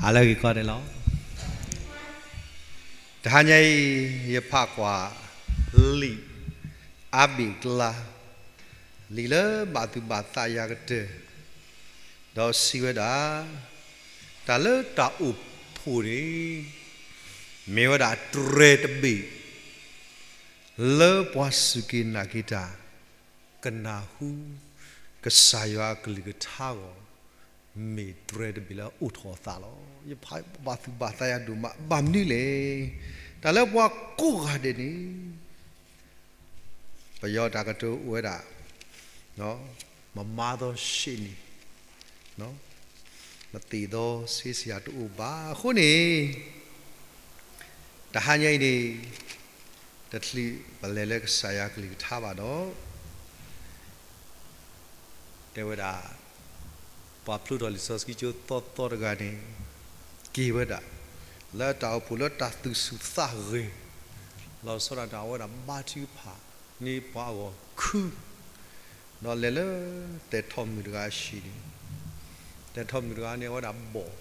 ဟါလၢအဂ့ၤကီးဒဲးလီၤ. တဟါညါအံၤ ယဖးကွၢ်လံာ်အါဘ့ၣ်အကျါ, လံာ်လၢဘၣ်သူၣ်ဘၣ်သးယၤကတၢၢ်, ဒီးစံးဝဲဒၣ်, တၢ်လၢတၢ်အိၣ်ဖှိၣ်န့ၣ် မ့ၢ်ဝဲဒၣ်တြဲၤတဘ့ၣ် လၢပှၤစူၢ်က့ၤနာ်က့ၤတၢ် ကနၢ်ဟူ ကစၢ်ယွၤအကလုၢ်ကထါအဂီၢ်, မ့ၢ်တြဲၤတဘ့ၣ်လၢအအိၣ်ထီၣ်အသးလီၤ. ယဖးဘၣ်သူၣ်ဘၣ်သးယၤဒိၣ်မး, ဘၣ်မနုၤလဲၣ်. တၢ်လၢပှၤကိးဂၤဒဲးန့ၣ် ပယီၤတၢ်ကတိၤအိၣ်ဝဲဒၣ်, မမၤသောရှေ့နေ, မသ့ၣ်သောဆ့ဆံယၤတအိၣ်ဘၣ်. အဃိန့ၣ် တဟါညါအံၤန့ၣ် တချုးပလဲၤလၢကစၢ်ယွၤကလုၢ်ကထါဘၣ်ဒီး တဲဝဲဒၣ်, ပှၤဖျိထီၣ်လံာ်စီဆှံကၠိသီသီတဂၤန့ၣ် က့ၤဝဲဒၣ် လၢတၢ်အိၣ်ဖှိၣ်လၢတၢ်သူၣ်ဆူၣ်သးဂဲၤ, လီၤဆီဒၣ်တၢ်အဝဲဒၣ်ဘါထုကဖၣ်န့ၢ်ပှၤအဂီၢ်ခု ဒီးလဲၤလၢသဲးထီၣ်မုၣ်တဂၤအဟံၣ်န့ၣ်, သဲးထီၣ်မုၣ်တဂၤန့ၣ် အဝဲဒၣ်ဘီၣ်,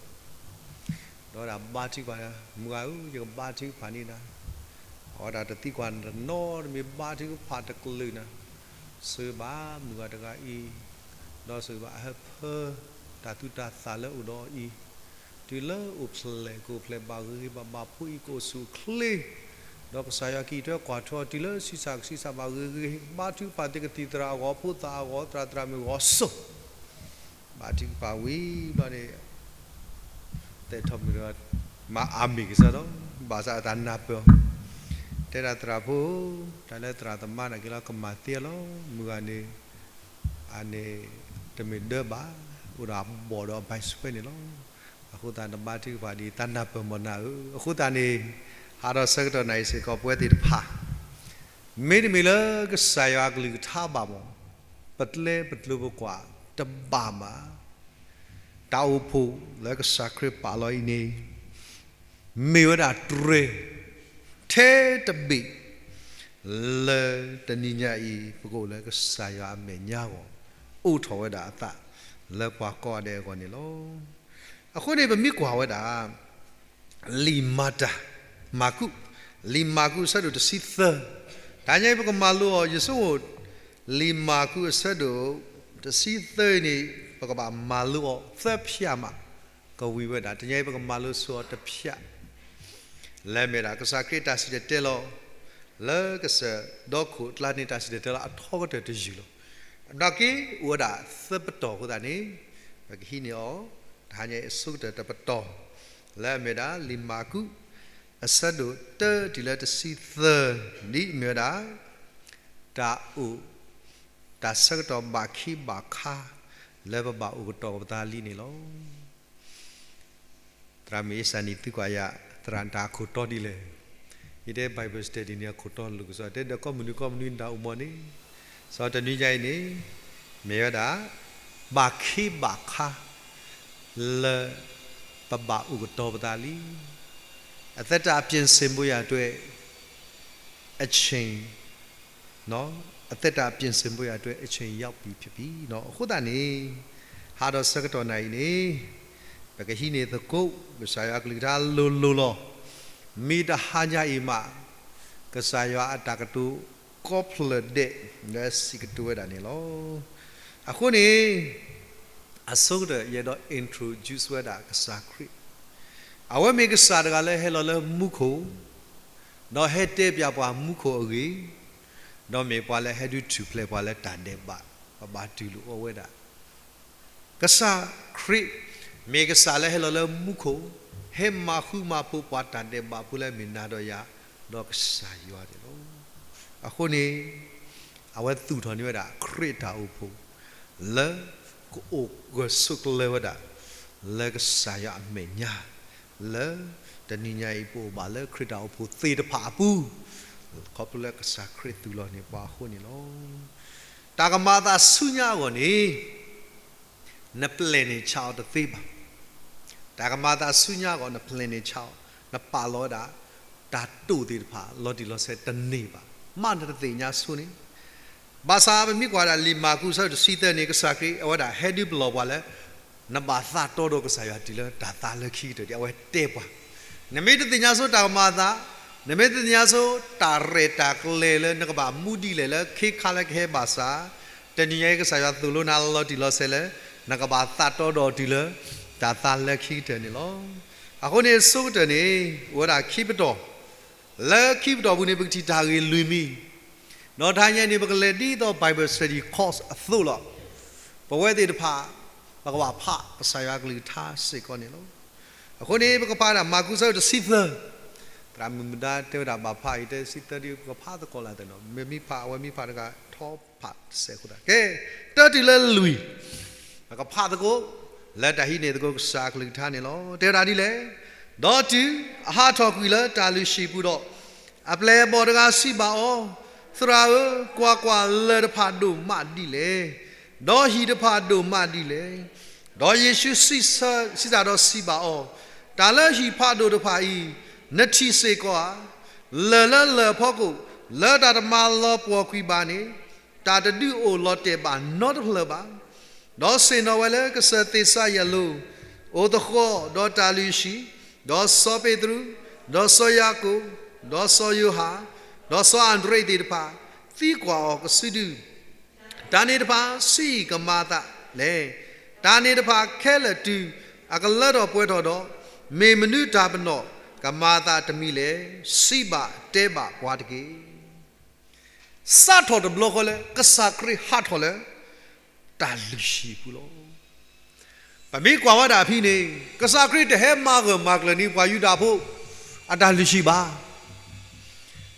ဒီးဝဲဒၣ်ဘါထုကဖၣ်, မုၢ်ဂၤဧၢ, ယကဘါထုကဖၣ်န့ၢ်နၤ. အဝဲဒၣ်တသံကွၢ်တနီတမံၤ, ဘါထုကဖၣ်တကလုာ်နၤ, စံးဘၣ်မုၢ်ဂၤတဂၤအံၤ, ဒီးစံးဘၣ်အဟၢဖၢ တၢ်သူၣ်တၢ်သးလၢအိၣ်ဒီးအီၤအံၤ, တုၤလၢအိၣ်ဖျဲၣ်ကအိၣ်ဖျဲၣ်ဘၣ်ဂ့ၤဂ့ၤ, ဘၣ်ဘၣ်ဖိအံၤကအိၣ်ဆူၣ်အိၣ်ချ့, ဒီးကစၢ်ယွၤကအံးထွဲကွၢ်ထွဲအီၤ တုၤလၢဆံးစၢ်ကဆံးစၢ်ဘၣ်ဂ့ၤဂ့ၤ, ဘါထုကဖၣ်သ့ၣ်ကသံၣ်သရၣ်အဂီၢ်, ဖိသၣ်အဂီၢ်, သရၣ်သရၣ်မုၣ်အဂီၢ်စိၤ, ဘါထုကဖၣ်ဝံၤဘျီန့ၣ် သဲးထီၣ်မုၣ်တဂၤ မၤအၤမ့ၣ်ကစၢ်ဒီး ဘၣ်ဆၣ်အတၢ်နၢ်ပၢၢ်အီၤ, တဲဒၣ်သရၣ်ဖိ, တၢ်လၢသရၣ်သမါန့ၣ်က့ၤလီၤ ကမၤသ့အီၤလီၤ. မုၢ်ဂၤန့ၣ် အန့ၣ် တမ့ၢ်ဒၢဘၣ်, အိၣ်ဒီးအဘီၣ်ဒီးအဘၣ်ဆွဲန့ၣ်လီၤ. အဃိသတးနဘါထုကဖၣ်ဒ်အံၤ တၢ်နၢ်ပၢၢ်မ့ၢ်နၤဧၢ. အဃိသတးန့ၣ် ဟးထီၣ်ဆၢကတီၢ်နၤအံၤစ့ၢ်ကီး ပဝဲသ့ၣ်တဖၣ် မ့တမ့ၢ်လၢကစၢ်ယွၤအကလုၢ်ကထါဘၣ်မး, ပကျဲပကျိၤပကွာ်တဘၣ်မး, တၢ်အိၣ်ဖှိၣ်လၢကစၢ်ခရံာ်ပာ်လီၤအံၤန့ၣ် မ့ၢ်ဝဲဒၣ်တြဲၤ ထဲတဘ့ၣ် လၢတနံၤညါအံၤ ပကအိၣ်လၢကစၢ်ယွၤအမဲာ်ညါအဂီၢ်, အိးထီၣ်ဝဲဒၣ်အသးလၢပှၤကိးဂၤဒဲးအဂီၢ်န့ၣ်လီၤ. အဃိန့ၣ် ပမ့ၢ်ကွၢ်ဝဲဒၣ် လံာ်မၤတၢ်, မၢ်ကူး, လံာ်မၢ်ကူးအဆၢဒိၣ်တဆံသၢ, တနံၤအံၤပကမၤလိအီၤ, ယဆိကမိၣ် လံာ်မၢ်ကူးအဆၢဒိၣ်တဆံသၢအံၤန့ၣ် ပကဘၣ်မၤလိအီၤသၢဖျၢၣ်မး, ကဝံၤဝဲဒၣ် တနံၤအံၤပကမၤလိဆိအီၤတဖျၢၣ် လၢအမ့ၢ်ဒၣ် ကစၢ်ခရံာ်တၢ်စံၣ်တဲၤတဲလီၤ လၢကစၢၢ်ဒီခိၣ်အကျါန့ၣ် တၢ်စံၣ်တဲၤတဲလီၤအထီကတၢၢ်တယုၢ်လီၤ. ဒီးက့ၤအိၣ်ဝဲဒၣ်သၢပတီၢ်အဃိသတးန့ၣ် ပကဟံးန့ၢ်အီၤ တဟါညါအံၤအဆိကတၢၢ်တပတီၢ် လၢအမ့ၢ်ဒၣ် လံာ်မၢ်ကူး အဆၢဒိၣ်တၢတုၤလၢတဆံသၢ ဒ်အမ့ၢ်ဝဲဒၣ် တၢ်အိၣ် တၢ်ဆၢကတီၢ်ဘၣ်ခံဘၣ်ခါ လၢပဘၣ်အိၣ်ကတီၢ်ပသးလံန့ၣ်လီၤ. သရၣ်မုၣ်အ့စၢ်နံၣ် သုကွၢ်ယၤ သရၣ်တၢ်အခိၣ်တီဒ်လဲၣ်. ယတဲ Bible study န့ၣ် အခိၣ်တီလိာ်ကစီၣ် တဲဒီးကိးမုၢ်နွံကိးမုၢ်နွံနတၢ်အိၣ်မူန့ၣ်, စီၤတနွံညါအံၤန့ၣ် မ့ၢ်ဝဲဒၣ် ဘၣ်ခံဘၣ်ခါ လၢ ပဘၣ်အိၣ်ကတီၢ်ပသးလံ. အသက်တာပြင်ဆင်ဖို့ရာအတွက် အချိန် အသက်တာပြင်ဆင်ဖို့ရာအတွက် အချိန်ရောက်ပြီဖြစ်ပြီနော်. အဃိသတးန့ၣ် ဟါဒီးဆၢကတီၢ်နၤအံၤန့ၣ် ပကဟံးန့ၢ်သကိး ကစၢ်ယွၤအကလုၢ်ကထါလိၤလိၤလီၤ. မ့ၢ်တဟါညါအံၤမး ကစၢ်ယွၤအတၢ်ကတိၤကိးဖျၢၣ်ဒဲး လၢစံးကတိၤဝဲဒၣ်န့ၣ်လီၤ. အဃိန့ၣ် အဆိကတၢၢ် ယအဲၣ်ဒိး introduce ဝဲဒၣ်ကစၢ်ခရံာ်, အဝဲမ့ၢ်ကစၢ်တဂၤလၢဟဲလီၤလၢမူခိၣ်, ဒီးဟဲတဲပၠးပှၤမူခိၣ်အဂ့ၢ်, ဒီးမ့ၢ်ပှၤလၢဟဲဒုးထူၣ်ဖျဲးပှၤလၢတၢ်ဒဲးဘး, ပဘၣ်တူၢ်လိာ်အီၤဝဲဒၣ် ကစၢ်ခရံာ် မ့ၢ်ကစၢ်လၢဟဲလီၤလၢမူခိၣ်, ဟဲမၤဃူမၤဖိးပှၤတၢ်ဒဲးဘးဖိလၢမ့ၢ်နၤဒီးယၤ, ဒီးကစၢ်ယွၤန့ၣ်လီၤ. အဃိန့ၣ် အဝဲသူၣ်ထီၣ်န့ၢ်ဝဲဒၣ် ခရံာ်အတၢ်အိၣ်ဖှိၣ် လၢကအိၣ်ဂၢၢ်ဆိးကျၢၤဝဲဒၣ် လၢကစၢ်ယွၤအမဲာ်ညါ, လၢတနံၤညါအံၤ ပအိၣ်ဘၣ်လၢခရံာ်တၢ်အိၣ်ဖှိၣ်သ့ၣ်တဖၣ်အပူၤ, ခီဖျိလၢကစၢ်ခရံာ်သူၣ်လီၤန့ၢ်ပှၤအဃိန့ၣ်လီၤ. တၢ်ကမၤအသးဆူညါအဂီၢ်န့ၣ် နပျဲၢ်န့ၢ်ဆးအီၤတသ့ဘၣ်. တၢ်ကမၤအသးဆူညါအဂီၢ် နပျဲၢ်န့ၢ်ဆးအီၤ, နပာ်လီၤဝဲဒၣ် တၢ်တိာ်သ့ၣ်တဖၣ် လီၤတံၢ်လီၤဆဲးတန့ၢ်ဘၣ်. မ့ၢ်နတသ့ၣ်ညါဆိန့ၣ်, ဘၣ်ဆၣ်ပမ့ၢ်ကွၢ်ဒၣ်လံာ်မၢ်ကူးအဆၢဒိၣ်တဆံသၢန့ၣ် ကစၢ်ခရံာ်အဝဲဒၣ်ဟဲဒုးပလီၢ်ပှၤလၢ နဘၣ်သးတီဒီးကစၢ်ယွၤတုၤလၢတၢ်သါလၢခံကတၢၢ်ဒံး အဝဲတဲပှၤ. နမ့ၢ်တသ့ၣ်ညါဆိတၢ်ကမၤအသး, နမ့ၢ်တသ့ၣ်ညါဆိတၢ်ရဲၣ်တၢ်ကျဲၤလၢနကဘၣ်မူဒ်လဲၣ်လၢခ့ခါလၢကဟဲဘၣ်ဆၣ်, တနံၤညါအံၤကစၢ်ယွၤသိၣ်လိနၤလီၤတံၢ်လီၤဆဲးလၢ နကဘၣ်သးတီဒီးတုၤလၢ တၢ်သါလၢခံကတၢၢ်န့ၣ်လီၤ. အဃိန့ၣ်အဆိကတၢၢ်န့ၣ် အိၣ်ဝဲဒၣ်ခံပတီၢ်, လၢခံပတီၢ်ပူၤန့ၣ် ပကထံၣ်တၢ်ဂ့ၢ်လွံၢ်မံၤ, ဒီးတဟါညါန့ၣ် ပကလဲၤဒ်သိး Bible Study Course အသိးလီၤ. ပဝဲသ့ၣ်တဖၣ် ပကဘၣ်ဖးကစၢ်ယွၤကလုၢ်ကထါစ့ၢ်ကီးန့ၣ်လီၤ. အဃိန့ၣ် ပကဖးဒၣ်မၢ်ကူးအဆၢဒိၣ်တဆံသၢ, သရၣ်မုၣ်မုၢ်ဒါတဲဝဲဒၣ်ဘၣ်ဖးအံၤ တဆံသၢဒ် ပကဖးသကိးလၢသနီၤ မ့ၢ်မံဖး အဝဲမံဖးတဂၤထီဖးတစဲးအဃိသတး ကဲ, တၢတုၤလၢလွံၢ်, ပကဖးသကိး လၢတၢ်ဟံးန့ၢ်သကိးကစၢ်ကလုၢ်ကထါန့ၣ်လီၤ. တဲဝဲဒၣ်ဒ်လဲၣ်, ဒီးတုၤအဟးထီၣ်ကွံာ်လၢတၢ်လုၢ်ဟံၣ်ပူၤဒီး, အပျဲၢ်အဘီၣ်တဂၤစံးဘၣ်အီၤ, သရၣ်ဧၢ, ကွၢ်ကွၢ်, လၢၢ်တဖၣ်ဒိၣ်မးဒ်လဲၣ်, ဒီးဟံၣ်တဖၣ်ဒိၣ်မးဒ်လဲၣ်. ဒီးယ့ၣ်ၡူးစံးဆၢ, စံးတၢ်ဒီးစံးဘၣ်အီၤ, တၢ်လၢဟံၣ်ဖးဒိၣ်တဖၣ်အံၤ, နထံၣ်စ့ၢ်ကီးဧါ. လၢၢ်လၢလၢၢ်အဖီခိၣ်, လၢတၢ်တမၤလီၤပှီၢ်ကွံာ်ဘၣ်န့ၣ်, တၢ်တဒုးအိၣ်လီၤတဲာ်ဘၣ်နီတဖျၢၣ်ဘၣ်. ဒီးဆ့ၣ်နီၤဝဲလၢကစၢၢ်သ့းစါယဲၢ်လိၤ, အိၣ်သဃီၤ, ဒီးတၢ်လုၢ်ဟံၣ်, ဒီးစီၤပ့းတရူး, ဒီးစီၤယၤကိာ်, ဒီးစီၤယိၤဟၣ်, ဒီးစီၤအၤဒြ့းသ့ၣ်တဖၣ်, သံကွၢ်အီၤကစုဒု, တၢ်န့ၣ်တဖၣ်ဆံးကမၤအသးလဲၣ်. တၢ်န့ၣ်တဖၣ်ခဲလၢာ်တုၤအကလၢထီၣ်ပှဲၤထီၣ်ဒီး, မ့ၢ်မနုၤတၢ်ပနီၣ်ကမၤအသးတမံၤလဲၣ်. စံးဘၣ်တဲဘၣ်ပှၤတက့ၢ်. စးထီၣ်တဘျီဃီလၢကစၢ်ခရံာ်ဟးထီၣ်လၢ တၢ်လုၢ်ဟံၣ်အပူၤလီၤ. ပမ့ၢ်ကွၢ်ဝဲဒၣ်ဖဲန့ၣ်, ကစၢ်ခရံာ်တဟဲမၤဂၢၢ်မၤကျၢၤန့ၢ်ပှၤယူဒၤဖိ အတၢ်လုၢ်ဟံၣ်ဘၣ်.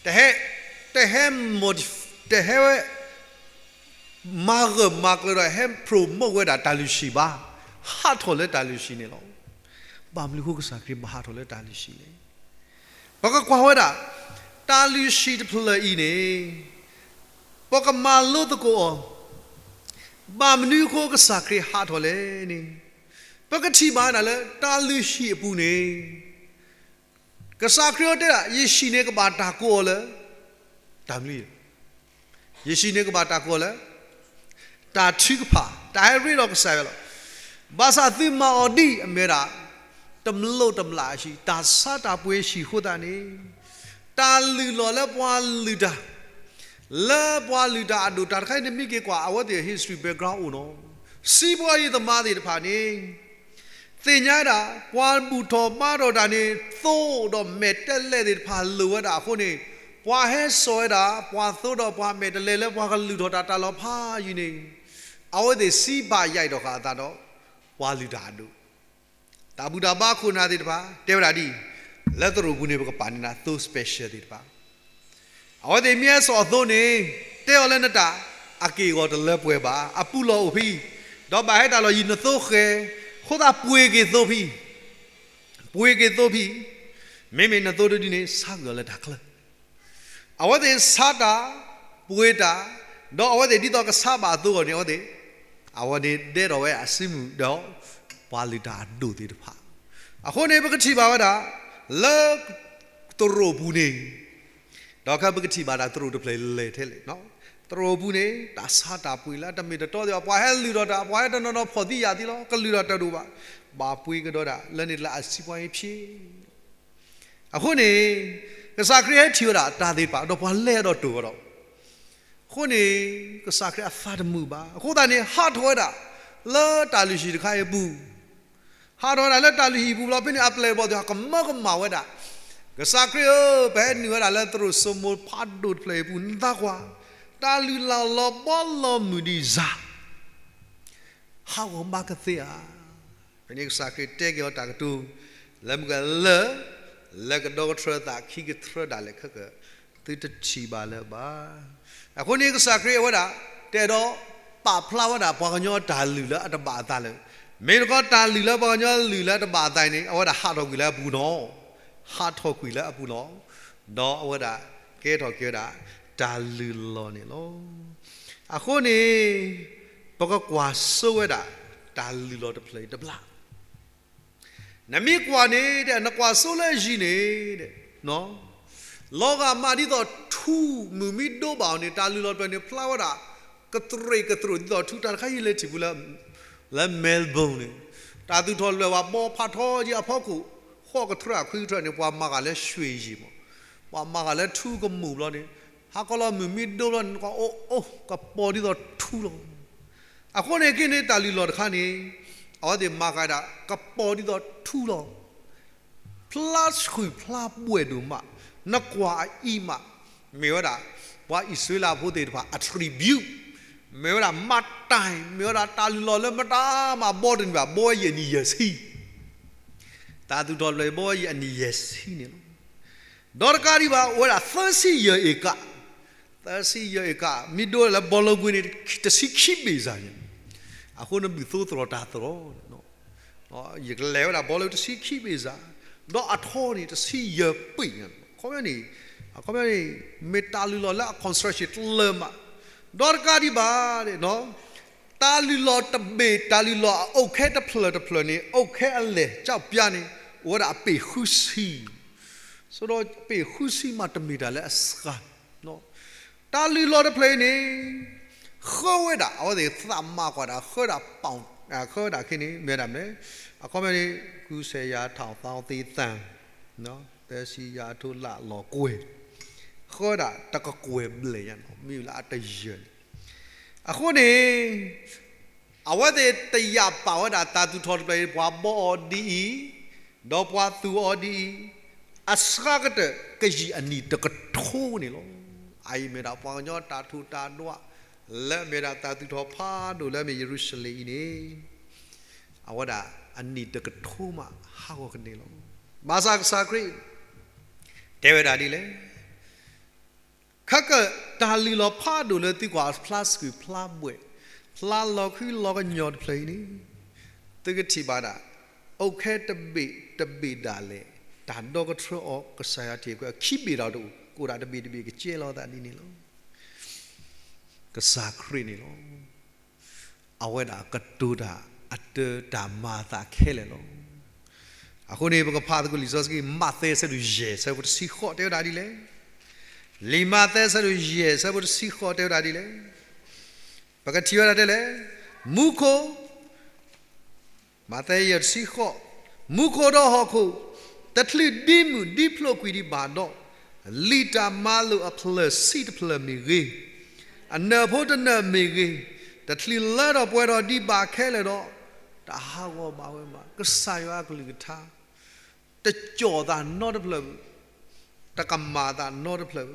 တဟဲ, တဟဲ, တဟဲဝဲ မၤဂၢၢ်မၤကျၢၤဒီးဟဲ promote ဝဲဒၣ်တၢ်လုၢ်ဟံၣ်ဘၣ်. ဟးထီၣ်လၢတၢ်လုၢ်ဟံၣ်န့ၣ်လီၤ. ဘၣ်မနုၤအဃိကစၢ်ခရံာ်ဘၣ်ဟးထီၣ်လၢတၢ်လုၢ်ဟံၣ်လဲၣ်. ပကကွၢ်ဝဲဒၣ် တၢ်လုၢ်ဟံၣ်တဖျၢၣ်အံၤန့ၣ် ပကမၤလိသကိးအီၤ, ဘၣ်မနုၤအဃိကစၢ်ခရံာ်ဟးထီၣ်လဲၣ်န့ၣ်, ပကထံၣ်ဘၣ်ဝဲဒၣ်လၢတၢ်လုၢ်ဟံၣ်အပူၤန့ၣ် ကစၢ်ခရံာ်အဝဲတဲဒၣ် ယဟံၣ်န့ၣ်ကဘၣ်တၢ်ကိးအီၤလၢ တၢ်မနုၤလဲၣ်. ယဟံၣ်န့ၣ်ကဘၣ်တၢ်ကိးအီၤလၢ တၢ်ထုကဖၣ်, တၢ်ဟဲရ့ဒီးကစၢ်ယွၤလီၤ. ဘၣ်ဆၣ်သုမၤအီၤဒ်အမ့ၢ်ဝဲဒၣ် တမျိးတမျာ်ဟံၣ်, တၢ်ဆါတၢ်ပှ့ၤဟံၣ်အဃိသတးန့ၣ်, တၢ်လုၢ်လီၢ်လၢပှၤလုၢ်တၢ်, လၢပှၤလုၢ်တၢ်အဒိၣ်တၢ်တခါအံၤ နမ့ၢ်က့ၤကွၢ် အဝဲသ့ၣ် history background အိၣ်နီၤ. စံးဘှီယံၤသမါသ့ၣ်တဖၣ်န့ၣ် သ့ၣ်ညါဒၣ် ပှၤဘူၣ်ထီၣ်ဘါထီၣ်တၢ်န့ၣ် သိဒီးမဲာ်တဲးလဲးသ့ၣ်တဖၣ်လိၣ်ဝဲဒၣ်အဃိန့ၣ်, ပှၤဟဲစိာ်ဝဲဒၣ် ပှၤသိဒီးပှၤမဲာ်တဲးလဲးလၢပှၤကလုၢ်ထီၣ်တၢ်တၢ်လီၤဖးယံၤန့ၣ်, အဝဲသ့ၣ်စံးဘၣ်ယံၤဒီးဃာ်အသးဒီး ပှၤလုၢ်တၢ်အဒိၣ် တၢ်ဘူၣ်တၢ်ဘါခိၣ်နၢ်သ့ၣ်တဖၣ် တဲဝဲဒၣ်ဒ်အံၤ, လၢသရိာ်ပူၤန့ၣ် ပကပာ်န့ၢ်နၤသိ special သ့ၣ်တဖၣ် အဝဲသ့ၣ်မ့ၢ်ဟဲစိာ်အသိန့ၣ်, တဲအီၤလၢနတၢ်အက့ၢ်အဂီၤတလၢပှဲၤဘၣ်, အပူၤလီၢ်အိၣ်ဖဲအံၤ, ဒီးဘၣ်ဟဲတၢ်လီၢ်ယံၤနသိဃဲၤ, အဃိသတးပှ့ၤက့ၤသိဖဲအံၤ, ပှ့ၤက့ၤသိဖဲအံၤ, မ့မ့ၢ်နသိတဒုန့ၣ် ဆါကွံာ်အီၤလၢတၢ်ချၢ အဝဲသ့ၣ်ဆါတၢ်, ပှ့ၤတၢ်, ဒီးအဝဲသ့ၣ်ဒ်သိးကဆါဘၣ်အသိအဂီၢ်န့ၣ် အဝဲသ့ၣ်, အဝဲန့ၣ်ဒဲထီၣ်ဝဲအစုမုၢ်ဒီး ပှၤလုၢ်တၢ်အဒိၣ်သ့ၣ်တဖၣ်. အဃိန့ၣ် ပကထံၣ်ဘၣ်ဝဲဒၣ် လၢသရိာ်ပူၤန့ၣ်, ဒီးခဲပကထံၣ်ဘၣ်ဒၣ်သရိာ်တဖျၢၣ်လဲၤထဲလဲၣ်, သရိာ်ပူၤန့ၣ် တၢ်ဆါတၢ်ပှ့ၤလၢအတမ့ၢ်တတီသ့ၣ်ဘၣ်, ပှၤဟဲလုၢ်ထီၣ်တၢ်, ပှၤဟဲတနီၤနီၤဖီၣ်သံယာ်သံလီၤ, ကလုၢ်ထီၣ်တၢ်ဒိၣ်ဘၣ်, ဘၣ်ပှ့ၤကဒီးဒၣ်လၢန့ၣ်လၢအစုပှၤအံၤဖျ့ အဃိန့ၣ် ကစၢ်ခရံာ်ဟဲထံၣ်ဝဲဒၣ်တၢ်သ့ၣ်တဖၣ် ဒီးပှၤလဲၤဒီးတိၢ်ဝဲဒီး, အဃိန့ၣ် ကစၢ်ခရံာ်အသးတမုာ်ဘၣ်. အဃိသတးန့ၣ် ဟးထီၣ်ဝဲဒၣ် လၢတၢ်လုၢ်ဟံၣ်တခါအံၤအပူၤ, ဟးထီၣ်ဝဲဒၣ်လၢတၢ်လုၢ်ဟံၣ်အပူၤလီၤ. ဖဲန့ၣ်အပျဲၢ်အဘီၣ်သ့ၣ်တဖၣ် ကမၢကမၣ်ဝဲဒၣ်, ကစၢ်ခရံာ်ဧၢ, ပဟဲနုာ်ဝဲဒၣ်လၢသရိာ်စိမိၤဖးဒိၣ်တဖျၢၣ်အံၤအပူၤ, နသးကွၢ်, တၢ်လုၢ်လၢ်လီၤဘီလီၤမုၢ်ဒံးစၢ် ဟးဂီၤဘၣ်ကသ့ဧါ. ဖဲန့ၣ်ကစၢ်ခရံာ်တဲက့ၤအီၤတၢ်ကတိၤ, လၢမုၢ်ကလၢၢ်, လၢကဒီကထြၢသးခံကထြၢဒၣ်လဲာ်ခဲက, သုတထံၣ်ဘၣ်လၢၤဘၣ်. အဃိန့ၣ်ကစၢ်ခရံာ်အဝဲဒၣ် တအဲၣ်ဒိးပာ်ဖျါဝဲဒၣ်ပှၤကညီတၢ်လုၢ်လၢအတဘၣ်အသးလၢၤ, မ့ၢ်တခီတၢ်လုၢ်လၢပှၤကညီလုၢ်လၢအတဘၣ်အသးအံၤန့ၣ် အဝဲဒၣ်ဟးထီၣ်ကွံာ်လၢအပူၤနီၤ, ဟးထီၣ်ကွံာ်လၢအပူၤလီၤ. ဒီးအဝဲဒၣ်ကဲထီၣ်က့ၤဝဲဒၣ်တၢ်လုၢ်လီၢ်န့ၣ်လီၤ. အဃိန့ၣ် ပကကွၢ်စိဝဲဒၣ် တၢ်လုၢ်လီၢ်တဖျၢၣ်အံၤတဘျီ, နမ့ၢ်ကွၢ်န့ၣ် နကွၢ်စိလၢယံၤန့ၣ်, လီၤဂာ်မးဒ်သိးထူမုၢ်မ့ၢ်ဒိဘၣ်အီၤန့ၣ် တၢ်လုၢ်လီၢ်တဖျၢၣ်န့ၣ် ဖျါဝဲဒၣ် ကတြ့ၣ်ကတြိၣ်ဒ်သိးထူ, တၢ်တခါယလဲၤထံၣ်ပူၤလၢ လၢ Melbourne န့ၣ် တၢ်သူၣ်ထီၣ်တဖျၢၣ် ပှၤဘီဖးထီက့ၤအဖီခိၣ်, ဃိးကထြၢအခွံကထြၢန့ၣ် ပှၤမၤဃာ်လၢရွှ့ၣ်ယံၤမး, ပှၤမၤဃာ်လၢထူကမူၣ်ဘျီန့ၣ်, ဟါကီလီၤမုၢ်မံဒိဘျီန့ၣ် အိၣ်အိၣ် ကပီၤဒ်သိးထူလီၤ. အဃိန့ၣ်က့န့ၣ် တၢ်လုၢ်လီၢ်တခါန့ၣ် အဝဲသ့ၣ်မၤဃာ်ဒၣ် ကပီၤဒ်သိးထူလီၤ. ဖျါဆှုၣ်ဖျါဘှဲၣ်ဒိၣ်မး, နကွၢ်အအံၤမး, မ့ၢ်ဝဲဒၣ် ပှၤအံၣ်စရ့လးဖိသ့ၣ်တဖၣ် attribute, မ့ၢ်ဝဲဒၣ် မၤတၢ်, မ့ၢ်ဝဲဒၣ်တၢ်လုၢ်လီၢ်လၢမတၤမးဘီတန့ၢ်ဘၣ်, ဘီဝဲယံၤအနံၣ်ယဲၢ်ဆံ, တၢ်သူၣ်ထီၣ်တဖျၢၣ် ဘီဝဲယံၤအနံၣ်ယဲၢ်ဆံန့ၣ်လီၤ. ဒီးတကးဒံးဘၣ် အိၣ်ဝဲဒၣ်သၢဆံယဲၢ်အ့ၣ်ကၣ်, သၢဆံယဲၢ်အ့ၣ်ကၣ် မ့ၢ်ဒိလၢဘီလၢကွံာ်န့ၣ် တဆံခံဘ့ၣ်စၢ်ညါ, အဃိနဘုၣ်သိသတြီၤတၢ်သတြီၤ ယကလဲၤဝဲဒၣ်ဘီလၢတဆံခံဘ့ၣ်စၢ်, ဒီးအထီန့ၣ်တဆံယဲၢ်ပ့ၣ်ညါ, အခီပညီန့ၣ်, အခီပညီန့ၣ် မ့ၢ်တၢ်လုၢ်လီၢ်လၢအ construction တလၢမး, ဒီးတကးဒံးဘၣ်, တၢ်လုၢ်လီၢ်တဘ့ၣ် တၢ်လုၢ်လီၢ်အအိၣ်ခဲတဖျၢၣ်တဖျၢၣ်န့ၣ် အိၣ်ခဲအလဲၢ် ကၠီၣ်ပျါန့ၣ် အိၣ်ဝဲဒၣ်အပ့ၣ်ဃုဆံ, ဆိဒီးပ့ၣ်ဃုဆံမးတမ့ၢ်တၢ်လၢအစှၤ တၢ်လုၢ်လီၢ်တဖျၢၣ်အံၤန့ၣ် ဃၢဝဲဒၣ် အဝဲသ့ၣ်သးမၤကွၢ်ဒၣ် ဃၢဒၣ်ပီၣ်, ဃၢဝဲဒၣ်ခဲန့ၣ် မ့ၢ်ဝဲဒၣ်မနုၤလဲၣ်, အခီပညီန့ၣ် ကူစဲးယၤထီၣ်သီသ့သၣ်, သၢဆံယၤအထိလၢလီၤကွဲၤ, ဃၢဒၣ်တကကွဲၢ်ဘျဲၣ်ညါနီၤ မ့ၢ်လၢအတယၢၢ်န့ၣ်, အဃိန့ၣ် အဝဲသ့ၣ်တယာ်ပာ်ဝဲဒၣ်တၢ်သူၣ်ထီၣ်တဖျၢၣ်အံၤ ပှၤဘီအီၤဒ်အံၤ, ဒီးပှၤသူၣ်အီၤဒ်အံၤ, အစှၤကတၢၢ်ကယံာ်အနံၣ်တကထိန့ၣ်လီၤ. အအံၤမ့ၢ်ဒၣ်ပှၤကညီတၢ်ထူးတၢ်ဒွး လၢအမ့ၢ်ဒၣ်တၢ်သူၣ်ထီၣ်ဖးဒိၣ်လၢအမ့ၢ်ယရူၤၡလ့ၣ်အံၤန့ၣ်, အဝဲဒၣ်အနံၣ်တကထိမးဟးဂီၤကန့ၢ်လီၤ. ဘၣ်ဆၣ်ကစၢ်ခရံာ် တဲဝဲဒၣ်ဒ်လဲၣ် ခဲကတၢၢ်တၢ်လုၢ်လီၤဖးဒိၣ်လၢသုကွၢ်ဖျါဆှုၣ်ဖျါဘှဲၣ်, ဖျါလီၤခုလီၤကညီၤတဖျၢၣ်အံၤန့ၣ်, သုကထံၣ်ဘၣ်ဒၣ်, အိၣ်ခဲတဘ့ၣ်တဘ့ၣ်ဒၣ်လဲာ်, တၢ်ဒီကထြၢအီၤကစၢ်ယွၤထံၣ်အခွဲးခံဘ့ၣ်ဒီးတအိၣ်, ကအိၣ်ဒၣ်တဘ့ၣ်တဘ့ၣ်ကကဲလီၤသးဒ်န့ၣ်လီၤ. ကစၢ်ခရံာ်န့ၣ်လီၤ. အဝဲဒၣ်ကတိၤတၢ်အတၢ်မၤအသးခဲလၢာ်လီၤ. အဃိန့ၣ် ပကဖးသကိးလံာ်စီဆှံ မးသဲအဆၢဒိၣ်ယဲၢ် အဆၢဖိတဆံဃိး တဲဝဲဒၣ်ဒ်လဲၣ်. လံာ်မးသဲအဆၢဒိၣ်ယဲၢ် အဆၢဖိတဆံဃိး တဲဝဲဒၣ်ဒ်လဲၣ်. ပကထံၣ်ဝဲဒၣ်တဲလဲၣ်, မူခိၣ် မးသဲယဲၢ်တဆံဃိး, မူခိၣ်ဒီးဟီၣ်ခိၣ် တချုးဒံမုၢ်ဒံဖျိးကွံာ်ဒံးဘၣ်ဒီး, လံာ်တၢ်မၤလိာ်အဖျၢၣ်ဆံးတဖျၢၣ်မ့ၢ်ဂ့ၤ, အနၢၣ်ဖိတနၢၣ်မ့ၢ်ဂ့ၤ, တချုးလၢထီၣ်ပှဲၤထီၣ်ဒံးဘၣ်ခဲလၢာ်ဒီး, တဟးဂီၤဘၣ်ဝဲဘၣ်. ကစၢ်ယွၤအကလုၢ်ကထါ တကၠီၣ်သးနီတဖျၢၣ်, တကမၤသးနီတဖျၢၣ်,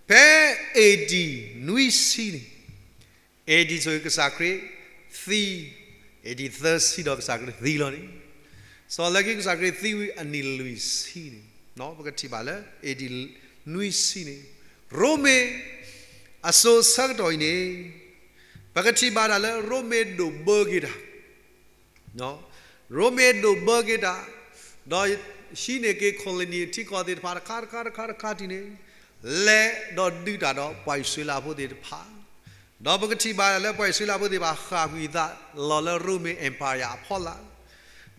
ဖဲ A D နွံဆံန့ၣ်, A D ဆိၣ်ဂ့ၤကစၢ်ခရံာ်သံ, A D သၢဆံဒီးကစၢ်ခရံာ်သံလီၤန့ၣ်, စီၤလၢခံကစၢ်ခရံာ်သံဝံၤအနံၣ်လွံၢ်ဆံန့ၣ်, ပကထံၣ်ဘၣ်လၢ A D နွံဆံန့ၣ်, ရိမ့ၤ အစိၤဆၢကတီၢ်အံၤန့ၣ်, ပကထံၣ်ဘၣ်ဒၣ်လၢရိမ့ၤဒိၣ်ဘၢက့ၤတၢ် ရိမ့ၤဒိၣ်ဘၢက့ၤတၢ်, ဒီးဟံးန့ၢ်က့ၤ colony ထံကီၢ်သ့ၣ်တဖၣ်တခါတခါတခါတခါတံၢ်န့ၣ်, လဲၤဒီးဒုးတၢ်ဒီးပှၤအံၣ်စရ့လးဖိသ့ၣ်တဖၣ်, ဒီးပကထံၣ်ဘၣ်လၢပှၤအံၣ်စရ့လးဖိသ့ၣ်တဖၣ် ဃၣ်ကွံာ်သးလီၤလၢရိမ့ၤ empire အဖီလာ်,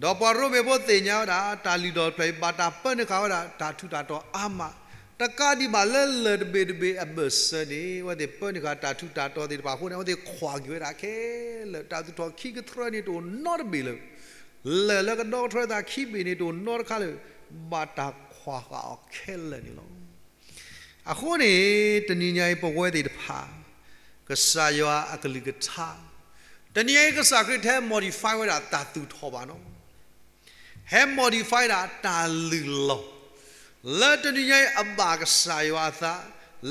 ဒီးပှၤရိမ့ၤဖိသ့ၣ်ညါဝဲဒၣ် တၢ်လုၢ်ထီၣ်တဖျၢၣ်အံၤ ဘၣ်တၢ်ပၢန့ၢ်ဃာ်ဝဲဒၣ်တၢ်ထူးတၢ်တီၤအါမး, တကးဒံးဘၣ်လၢလၢၢ်တဘ့ၣ်တဘ့ၣ်အဘၢၣ်စၢၤန့ၣ် အဝဲသ့ၣ်ပၢန့ၢ်ဃာ်တၢ်ထူးတၢ်တီၤသ့ၣ်တဖၣ်အဃိန့ၣ် အဝဲသ့ၣ်ခွါက့ၤဝဲဒၣ်ခဲလၢာ်, တၢ်သူၣ်ထီၣ်ခံကထြၢန့ၣ်တအိၣ်နီတဘ့ၣ်လၢၤ, လၢၢ်လၢကဒီကထြၢသးခံဘ့ၣ်န့ၣ်တအိၣ်နီတခါလၢၤ, ဘၣ်တၢ်ခွါဃာ်အီၤခဲလၢာ်န့ၣ်လီၤ. အဃိန့ၣ် တနံၤညါအံၤပဝဲသ့ၣ်တဖၣ် ကစၢ်ယွၤအကလုၢ်ကထါ, တနံၤညါအံၤကစၢ်ခရံာ်တဟဲ modify ဝဲဒၣ်တၢ်သူၣ်ထီၣ်ဘၣ်နီၤ ဟဲ modify ဒၣ်တၢ်လုၢ်လီၢ်, လၢတနံၤညါအံၤအဘၣ်ကစၢ်ယွၤအသး,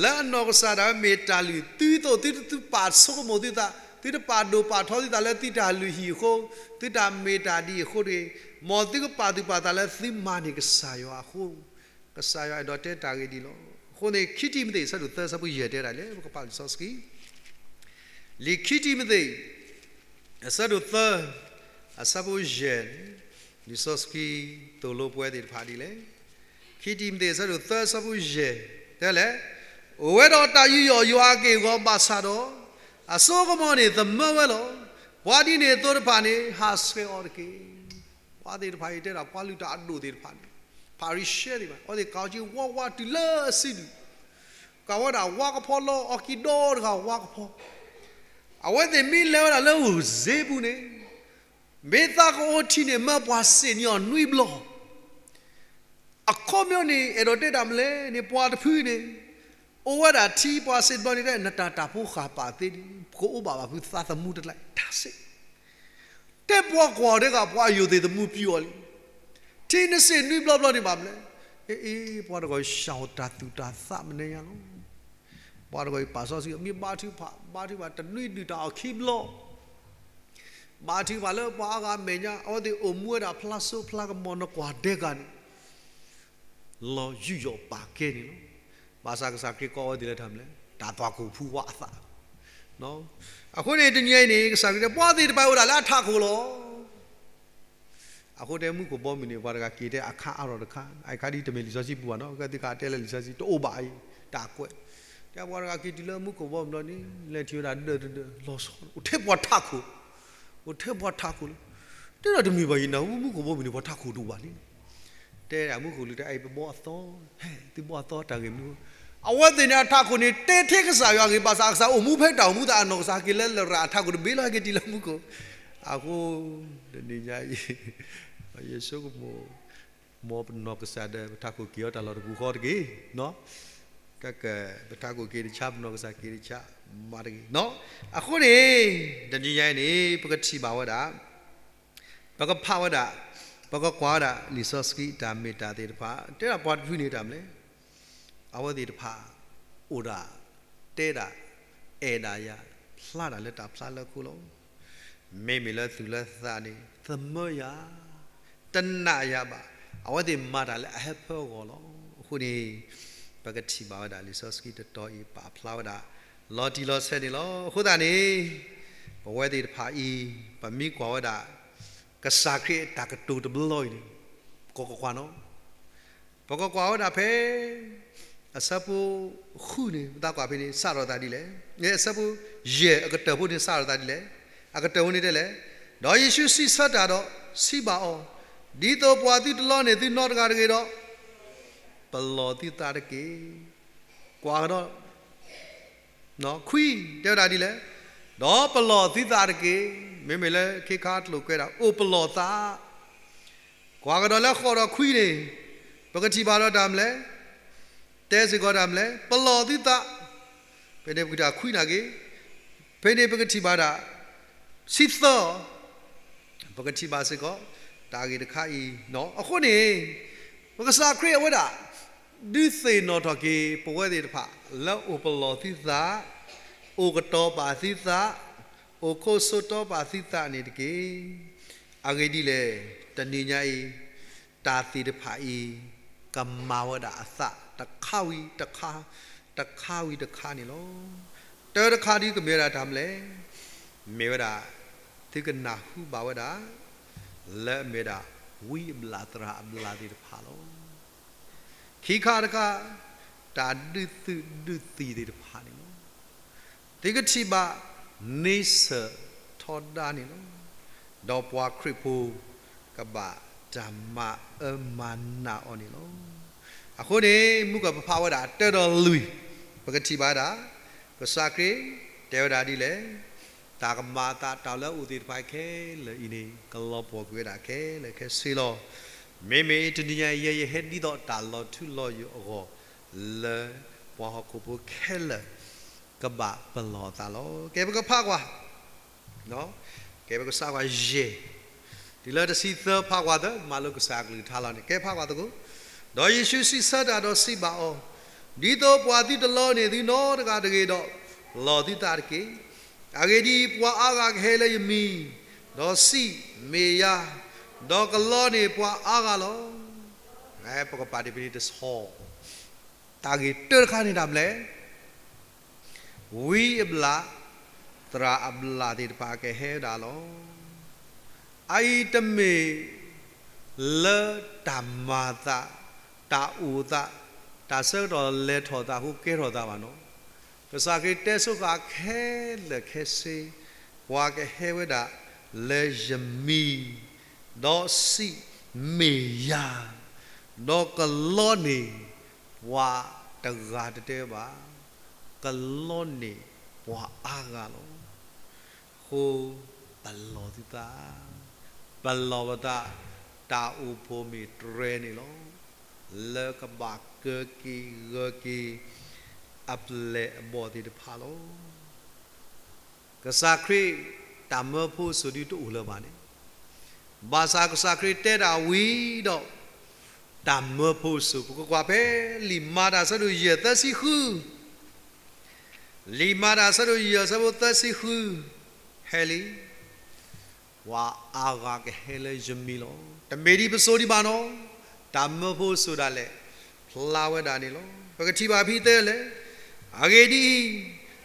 လၢအနီၢ်ကစၢ်ဒၣ်ဝဲမ့ၢ်တၢ်လုၢ်သုသိး သုတပာ်ဆိကမိၣ်သုသး, သုတပာ်ဒိၣ်ပာ်ထီသုသးလၢသုတၢ်လုၢ်ဟံၣ်အဃိ, သုတၢ်မ့ၢ်တၢ်ဒ်အံၤအဃိတဂ့ၤ, မ်သုကပာ်သူၣ်ပာ်သးလၢသုမၤန့ၢ်ကစၢ်ယွၤအဃိ, ကစၢ်ယွၤအဲၣ်ဒိးတဲတၢ်ဂ့ၢ်ဒ်လီၤ. အဃိန့ၣ် ခံတံၤမသ့း အဆၢဒိၣ်သၢ အဆၢဖိယဲၢ်တဲဒၣ်လဲၣ်, ပကဖးလံာ်စီဆှံ လံာ်ခံတံၤမသ့း အဆၢဒိၣ်သၢ အဆၢဖိယဲၢ်န့ၣ်, လံာ်စီဆှံသိၣ်လိပဝဲသ့ၣ်တဖၣ်ဒ်လဲၣ်. ခံတံၤမသ့း အဆၢဒိၣ်သၢ အဆၢဖိယဲၢ် တဲလဲၣ်, အိၣ်ဝဲဒီးတၢ်ယူးယီၣ်ယွၤအက့ၢ်အဂီၤဘၣ်ဆၣ်ဒီး, အစိကမီၤန့ၣ်သမၢဝဲလီၤ. ပှၤဒ်န့ၣ်အသိးတဖၣ်န့ၣ် ဟးဆှဲးအီၤတက့ၢ်. ပှၤသ့ၣ်တဖၣ်အံၤတဲဒၣ် ပှၤလုၢ်တၢ်အဒိၣ်သ့ၣ်တဖၣ်န့ၣ်, ဖၤရံၤၡဲသ့ၣ်တဖၣ် အဝဲသ့ၣ်ကးအီၤက့ၤဝါဝါတုၤလၢအစုဒုၣ်, ကးဝဲဒၣ်ဝါကဖီလီၤ အီၣ်ကံၢ်ဒီတဂၤဝါကဖီ, အဝဲသ့ၣ်မ့ၢ်လဲၤဝဲဒၣ်လၢဧိၤစ့ပူၤန့ၣ်, မ့ၢ်သးကအိၣ်ထံန့ၣ် မၢပှၤစ့းန့ၢ်အီၤနွံဘျီ. အခီပညီန့ၣ် အဲၣ်ဒိးတဲတၢ်မနုၤလဲၣ်န့ၣ် ပှၤတဖုန့ၣ် အိၣ်ဝဲဒၣ်ထံပှၤစ့းတဘျီန့ၣ် တဲ နတၢ်တၢ်ဖိဃၢ်ပာ်သ့န့ၣ် ပကအိၣ်ဘၣ်ဘၣ်ဖုသးသမူတကျါ that's it. တဲပှၤကွၢ်အီၤတဂၤ ပှၤအယိာ်သ့ၣ်သမူပျုၢ်အီၤလံ. ထံနစ့းနွံဘျီဘျီန့ၣ်ဘၣ်မနုၤလဲၣ်. အ့ အ့ ပှၤတဂၤအံၤ စှၤအီၤတၢ်သူၣ်တၢ်သးမနုၤညါလီၤ. ပှၤတဂၤအံၤ ပာ်စီဆှံအီၤ မ့ၢ်ဘါထုကဖၣ် ဘါထုကဖၣ် တနွံဒုၣ်တၢ်အီၣ်ခံဘျီ ဘါထုကဖၣ်လၢပှၤအါဂၤအမဲာ်ညါ အဝဲသ့ၣ်အိၣ်မူဝဲဒၣ်ဖျါစိဖျါကမီၤ နကွၢ်ဒဲးဂၤန့ၣ် လီၤယူးယီၣ်ပာ်ကဲန့ၣ်လီၤ. ဘၣ်ဆၣ်ကစၢ်ခရံာ်ကိးအဝဲသ့ၣ်လၢတၢ်မနုၤလဲၣ်, တၢ်သွၣ်ခိၣ်ဖုဝါအသး. အဃိန့ၣ် တနံၤအံၤန့ၣ် ကစၢ်ခရံာ်တဲ ပှၤသ့ၣ်တဖၣ်အိၣ်ဒၣ်လၢအထးခိၣ်လီၤ. အဃိတဲမူခိၣ်ဘီမုၢ်န့ၣ် ပှၤတဂၤက့ၤတဲအခါအါထီၣ်တခါ, အခါဒ်တမ့ၢ်လံာ်စီဆှံပူၤဘၣ်နီၤ, ကသ့ၣ်ခါတဲလၢလံာ်စီဆှံတအိၣ်ဘၣ်အံၤ, တၢ်ကွဲး, တဲပှၤတဂၤက့ၤတုၤလၢမူခိၣ်ဘီမုၢ်ဘျီန့ၣ် လဲၤထံၣ်ဝဲဒၣ်ဒၢးတဒၢး လီၤဆီ, အိၣ်ထဲပှၤထးခိၣ်, အိၣ်ထဲပှၤထးခိၣ်လီၤ. တဲဒၣ်တမ့ၢ်ဘၣ်အံၤ နမူခိၣ်ဘီမုၢ်န့ၣ် ပှၤထးခိၣ်တအိၣ်ဘၣ်န့ၣ်, တဲဒၣ်မူခိၣ်ကလူးတဲ အအံၤပဘီအသီ, ဟဲ သုဘီအသီတၢ်ဂ့ၢ်မနုၤ, အဝဲသ့ၣ်န့ၣ်အထးခိၣ်န့ၣ် တဲထဲကစၢ်ယွၤဂ့ၢ် ဘၣ်ဆၣ်ကစၢ်အိၣ်မူဖဲတၢ်အိၣ်မူသးအနီၢ်ကစၢ် ဟဲက့ၤလၢလရာ်အထးခိၣ်တဘ့ၣ်လီၤ ဟဲက့ၤတုၤလၢမူခိၣ်. အဃိ တနံၤညါအံၤ ယဆိကမိၣ် မ်ပနီၢ်ကစၢ်ဒီး ပထးခိၣ်က့ၤအီၤတၢ်လီၢ်တပူၤဃီတက့ၢ်, ကက ပထးခိၣ်က့ၤတဆါ ပနီၢ်ကစၢ်က့ၤတဆါ မၤတဂ့ၤ. အဃိန့ၣ် တနံၤညါအံၤန့ၣ် ပကထံၣ်ဘၣ်ဝဲဒၣ် ပကဖးဝဲဒၣ်, ပကကွၢ်ဝဲဒၣ် လံာ်စီဆှံတၢ်မ့ၢ်တၢ်သ့ၣ်တဖၣ်, တဲဒၣ်ပှၤတဖုန့ၣ်တၢ်မနုၤလဲၣ်, အဝဲသ့ၣ်တဖၣ် အိၣ်ဒၣ်, တဲဒၣ်, အဲၣ်ဒၣ်ယၤ, ဖျါတၢ်လၢတၢ်ဖျါလၢခိလီၤ. မ့မ့ၢ်လၢသူၣ်လၢသးန့ၣ် သမၢယၤ, တနာ်ယၤဘၣ်, အဝဲသ့ၣ်မၤတၢ်လၢအဟၢဖၢအဂီၢ်လီၤ. အဃိန့ၣ် ပကထံၣ်ဘၣ်ဝဲဒၣ်လံာ်စီဆှံတတီၤအံၤ ပာ်ဖျါဝဲဒၣ် လီၤတံၢ်လီၤဆဲးန့ၣ်လီၤ. အဃိသတးန့ၣ် ပဝဲသ့ၣ်တဖၣ်အံၤ ပမ့ၢ်ကွၢ်ဝဲဒၣ် ကစၢ်ခရံာ်အတၢ်ကတိၤတဘျီအံၤန့ၣ် ကကွၢ်ကွၢ်နီၤ, ပကကွၢ်ဝဲဒၣ်ဖဲ အဆၢဖိဃုန့ၣ် ပသးကွၢ်ဖဲန့ၣ် စးထီၣ်သးဒ်လဲၣ်, အဆၢဖိယဲၢ်အကတၢၢ်ဖိန့ၣ် စးထီၣ်သးဒ်လဲၣ်, အကတၢၢ်ဖိန့ၣ်တဲလဲၣ်, ဒီးယ့ၣ်ၡူးစံးဆၢတၢ်ဒီး စံးဘၣ်အီၤ, ဒ်သိးပှၤသုတလီန့ၢ်သုနီတဂၤတဂ့ၤဒီး ပလီၢ်သုသးတက့ၢ်. ကွၢ်ကဒီး ခွံ တဲဝဲဒၣ်ဒ်လဲၣ်, ဒီးပလီၢ်သုသးတက့ၢ်. မ့မ့ၢ်လၢခ့ခါတလိာ်ကွဲးဒၣ် အိၣ်ပလီၢ်သး, ကွၢ်ကဒီးလၢဃိးဒီးခွံန့ၣ် ပကထံၣ်ဘၣ်ဒီးတၢ်မနုၤလဲၣ်, တဲစ့ၢ်ကီးတၢ်မနုၤလဲၣ်, ပလီၢ်သုသး, ဖဲန့ၣ်ပကထံၣ်ခွံနာ်က့, ဖဲန့ၣ်ပကထံၣ်ဘၣ်ဒၣ် ဆံသၢ ပကထံၣ်ဘၣ်စ့ၢ်ကီး တၢ်ဂ့ၢ်တခါအံၤနီၤ. အဃိန့ၣ် ပကစၢ်ခရံာ်အဝဲဒၣ် ဒုးသ့ၣ်နီၣ်ထီၣ်က့ၤ ပဝဲသ့ၣ်တဖၣ် လၢအိၣ်ပလီၢ်သုသး, အိၣ်ကတီၤပာ်သုသး, အိၣ်ခိးဆိးတီပာ်သုသးန့ၣ်တက့ၢ်. အဂ့ၢ်ဒ်လဲၣ်, တနံၤညါအံၤ တၢ်သ့ၣ်တဖၣ်အံၤ ကမၤဝဲဒၣ်အသး တခါဝံၤတခါ, တခါဝံၤတခါန့ၣ်လီၤ. တၢ်တခါဒ်ကမ့ၢ်ဝဲဒၣ်တၢ်မနုၤလဲၣ်, မ့ၢ်ဝဲဒၣ် သုကနၢ်ဟူဘၣ်ဝဲဒၣ် လၢအမ့ၢ်ဝဲဒၣ် ဝံအဘျၣ်သရၣ်အဘျၣ်သ့ၣ်တဖၣ်လီၤ. ခံခါတခါ တၢ်ဒုးသုးဒုးသံၣ်သ့ၣ်တဖၣ်န့ၣ်လီၤ. သုကထံၣ်ဘၣ် န့ဆၢၣ်ထီဒါန့ၣ်လီၤ. ဒီးပှၤခရံာ်ဖိ ကဘၣ်တၢ်မၤအၢမၤနးအီၤန့ၣ်လီၤ. အဃိန့ၣ် မုၢ်ကီၢ်ပဖးဝဲဒၣ် တၢဒီးလွံၢ်, ပကထံၣ်ဘၣ်ဒၣ် ကစၢ်ခရံာ် တဲဝဲဒၣ်ဒ်လဲၣ်, တၢ်ကမၤအသးတၢ်လၢအအိၣ်သ့ၣ်တဖၣ်ခဲလၢာ်အံၤန့ၣ် ကလီၤပှီၢ်ကွံာ်ဝဲဒၣ်ခဲလၢာ်ခဲဆ့လီၤ. မ့မ့ၢ်တနံၤညါအံၤ ယဲယဟဲဒ်သိးတၢ်လီၤထူလီၤယိာ်အဂီၢ် လၢပှၤဟီၣ်ခိၣ်ဖိခဲလၢာ် ကဘၣ်ပလီၢ်အသးလီၤ. ကဲပကဖးကွၢ် ကဲပကစးကွၢ်ယဲၢ်, တုၤလၢတဆံသၢဖးကွၢ်သၢ မၤလိကစၢ်အကလုၢ်ကထါလီၤန့ၣ် ကဲဖးကွၢ်သကိး. ဒီးယ့ၣ်ၡူးစံးဆၢတၢ်ဒီးစံးဘၣ်အီၤ, ဒ်သိးပှၤသုတလီန့ၢ်သုနီတဂၤတဂ့ၤဒီး လီၢ်သုသးတက့ၢ်. အဂ့ၢ်ဒ်အံၤ, ပှၤအါဂၤကဟဲလၢယမံၤ, ဒီးစံး, မ့ၢ်ယၤ, ဒီးကလီန့ၢ်ပှၤအါဂၤလီၤ. ပကပာ်တ့ၢ်ဖဲန့ၣ်တဆီ တၢ်ဂ့ၢ်တၢတခါန့ၣ်တၢ်မနုၤလဲၣ်, ဝံအဘျၣ် သရၣ်အဘျၣ်သ့ၣ်တဖၣ်ကဟဲဝဲဒၣ်လီၤ. အအံၤတမ့ၢ်လၢတၢ်မၤသး, တၢ်အိၣ်သး, တၢ်ဆၢကတီၢ်လဲၤထီၣ်သးအဃိကဲထီၣ်သးဘၣ်နီၤ. ကစၢ်ခရံာ်တဲဆိဃာ်ခဲလၢာ်ခဲဆ့, ပှၤကဟဲဝဲဒၣ်လၢယမံၤ, ဒီးစံး, မ့ၢ်ယၤ, ဒီးကလီန့ၢ်ပှၤတဂၤတတဲဘၣ်, ကလီန့ၢ်ပှၤအါဂၤလီၤ. အဃိပလီၢ်သုသး, ပလီၢ်ပသး တၢ်အိၣ်ဖှိၣ်မ့ၢ်တြဲၤန့ၣ်လီၤ. လၢကဘၣ်ကၢက့ၤဂၢၢ်က့ၤ အပျဲၢ်အဘီၣ်သ့ၣ်တဖၣ်လီၤ. ကစၢ်ခရံာ် တၢ်မၢဖိစိၤဒုတအိၣ်လၢၤဘၣ်န့ၣ်, ဘၣ်ဆၣ်ကစၢ်ခရံာ်တဲတၢ်ဝံၤဒီး တၢ်မၢဖိစိၤ ပကကွၢ်ဖဲ လံာ်မၤတၢ်အဆၢဒိၣ်ယဲၢ်သၢဆံဃု, လံာ်မၤတၢ်အဆၢဒိၣ်ယဲၢ်အဆၢဖိသၢဆံဃု, ဟဲလံ ပှၤအါဂၤကဟဲလၢယမံၤလီၤ. တမ့ၢ်ဒ်ပစိၤဒံးဘၣ်နီၤ, တၢ်မၢဖိစိၤဒၣ်လဲာ် ဖျါဝဲဒၣ်န့ၣ်လီၤ. ပကထံၣ်ဘၣ်ဖဲတဲလဲၣ်, အဂ့ၢ်ဒ်အံ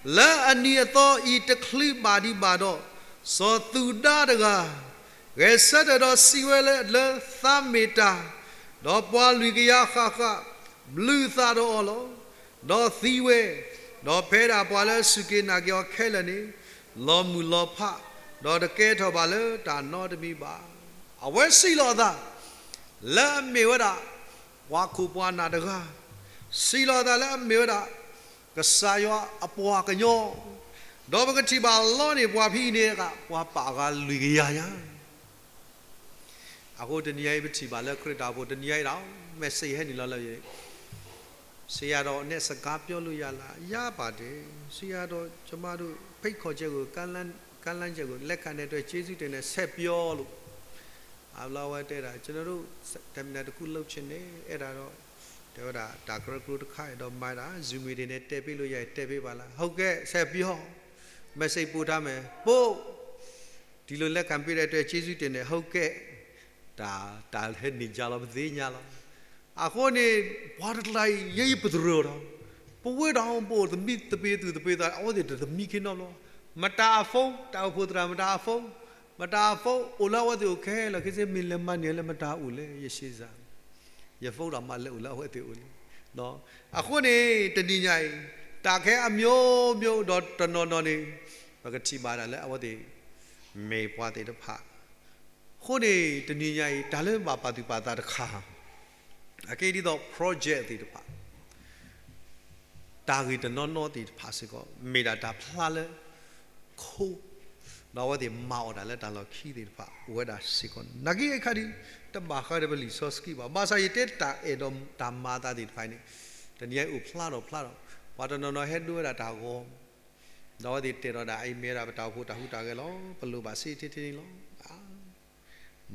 ၤ, လၢအနံၤအသီအံၤတချုးဘၣ်ဒံးဘၣ်ဒီး, စီၤသူၣ်ဒါတဂၤ ဂဲၤဆၢထၢၣ်ဒီးစံးဝဲလၢ လၢသးမ့ၢ်တၢ်, ဒီးပှၤလွံၢ်ကယၤဃၣ်ဃၣ် ဘျုးသးဒီးအီၤလီၤ. ဒီးသံဝဲ, ဒီးဖဲဒၣ်ပှၤလၢအစူၢ်က့ၤနာ်က့ၤအီၤခဲလၢာ်န့ၣ် လီၤမုၢ်လီၤဖး, ဒီးတကဲထီၣ်ဘၣ်လၢတၢ်နီတမံၤဘၣ်. အဝဲစံးလီၤအသး လၢအမ့ၢ်ဝဲဒၣ် ပှၤခိၣ်ပှၤနၢ်တဂၤ, စံးလီၤအသးလၢအမ့ၢ်ဝဲဒၣ် ကစၢ်ယွၤအပှၤကညီ, ဒီးပကထံၣ်ဘၣ်လီၤန့ၣ် ပှၤဖဲအံၤန့ၣ် ပှၤပာ်အဂၤလွံၢ်ကယၤညါ အဃိတနံၤညါအံၤ ပထံၣ်ဘၣ်လၢခရံာ်တၢ်အိၣ်ဖှိၣ် တနံၤညါအံၤဒၣ် message ဟဲနုာ်လီၤလၢ ဆရာတော်နဲ့ စကားပြောလို့ရလား? ရပါတယ်. ဆရာတော် ကျမတို့ ဖိတ်ခေါ်ချက်ကို ကမ်းလှမ်း ကမ်းလှမ်းချက်ကို လက်ခံတဲ့အတွက် ကျေးဇူးတင်တယ်. ဆက်ပြောလို့. အဘျီဝဲတဲဒၣ် ကျွန်တော်တို့ seminar တစ်ခုလုပ်ချင်တယ်. အဲ့ဒါတော့ တဲဝဲဒၣ် တၢ်ကရၢကရိတခါဒီး မၤဒၣ် Zoom meeting နဲ့ တက်ပေးလို့ရရင် တက်ပေးပါလား? ဟုတ်ကဲ့ ဆက်ပြော. message ပို့ထားမယ်. ပို့. ဒီလိုလက်ခံပေးတဲ့အတွက် ကျေးဇူးတင်တယ်. ဟုတ်ကဲ့. တၢ် တၢ်ဟဲန့ၢ်ယၤလီၤ ပသ့ၣ်ညါလီၤ. အဃိန့ၣ် ပှၤတကျါအံၤ ယဲယပတြၢၤဒီး ပဝဲဒၣ်ပအိၣ်သမံသပ့ၤသူၣ်သပ့ၤသး အဝဲသ့ၣ်တသမံခ့နီတဘျီ. မတၤအ phone တၢ်အိၣ်ဖှိၣ်သရၣ် မတၤအ phone, မတၤအ phone အိၣ်လၢအဝဲသ့ၣ်အိၣ်ခဲလၢာ်ခဲဆ့ မ့ၢ်လဲၤမၤန့ၢ်လၢမတၤအိၣ်လဲၣ် ယရှေ့စၢ် ယ phone ဒီးမၤလဲၤအိၣ်လၢအဝဲသ့ၣ်အိၣ်လံ. အဃိန့ၣ် တနံၤညါအံၤ တၢ်ခဲအမျိုးမျိုး ဒီးတနီၤနီၤန့ၣ် ပကထံၣ်ဘၣ်ဒၣ်လၢအဝဲသ့ၣ် မ့ၢ်ပှၤသ့ၣ်တဖၣ် အဃိန့ၣ် တနံၤညါအံၤ တၢ်လၢဘၣ်ပာ်သူၣ်ပာ်သးတခါ အကဲဒ်သိး project သ့ၣ်တဖၣ် တၢ်ဂ့ၢ်တနီၤနီၤသ့ၣ်တဖၣ်စ့ၢ်ကီး မ့ၢ်ဒၣ်တၢ်ဖျါလၢခိ ဒီးအဝဲသ့ၣ်မၤအီၣ်တၢ်လၢတၢ်လီၢ်ခံသ့ၣ်တဖၣ် အိၣ်ဝဲဒၣ်စ့ၢ်ကီးန့ၣ် နာ်က့အခါဒုး တဘၣ်ဃးဒီးပလံာ်စီဆှံဘၣ်. ဘၣ်ဆၣ်ယတဲတၢ်အဲၣ်ဒိးတၢ်မၤအသးသ့ၣ်တဖၣ်န့ၣ် တနံၤညါအံၤအိၣ်ဖျါထီၣ်ဖျါထီၣ် ပှၤတနီၤနီၤဟဲဒိဝဲဒၣ်တၢ်ဂီၤ ဒီးအဝဲသ့ၣ်တဲထီၣ်ဒၣ်အံၤမ့ၢ်ဝဲဒၣ်ပတၢ်အိၣ်ဖှိၣ်တၢ်ဟူးတၢ်ဂဲၤလီၤ. ပလိၣ်ဘၣ်စ့ထဲထဲန့ၣ်လီၤ.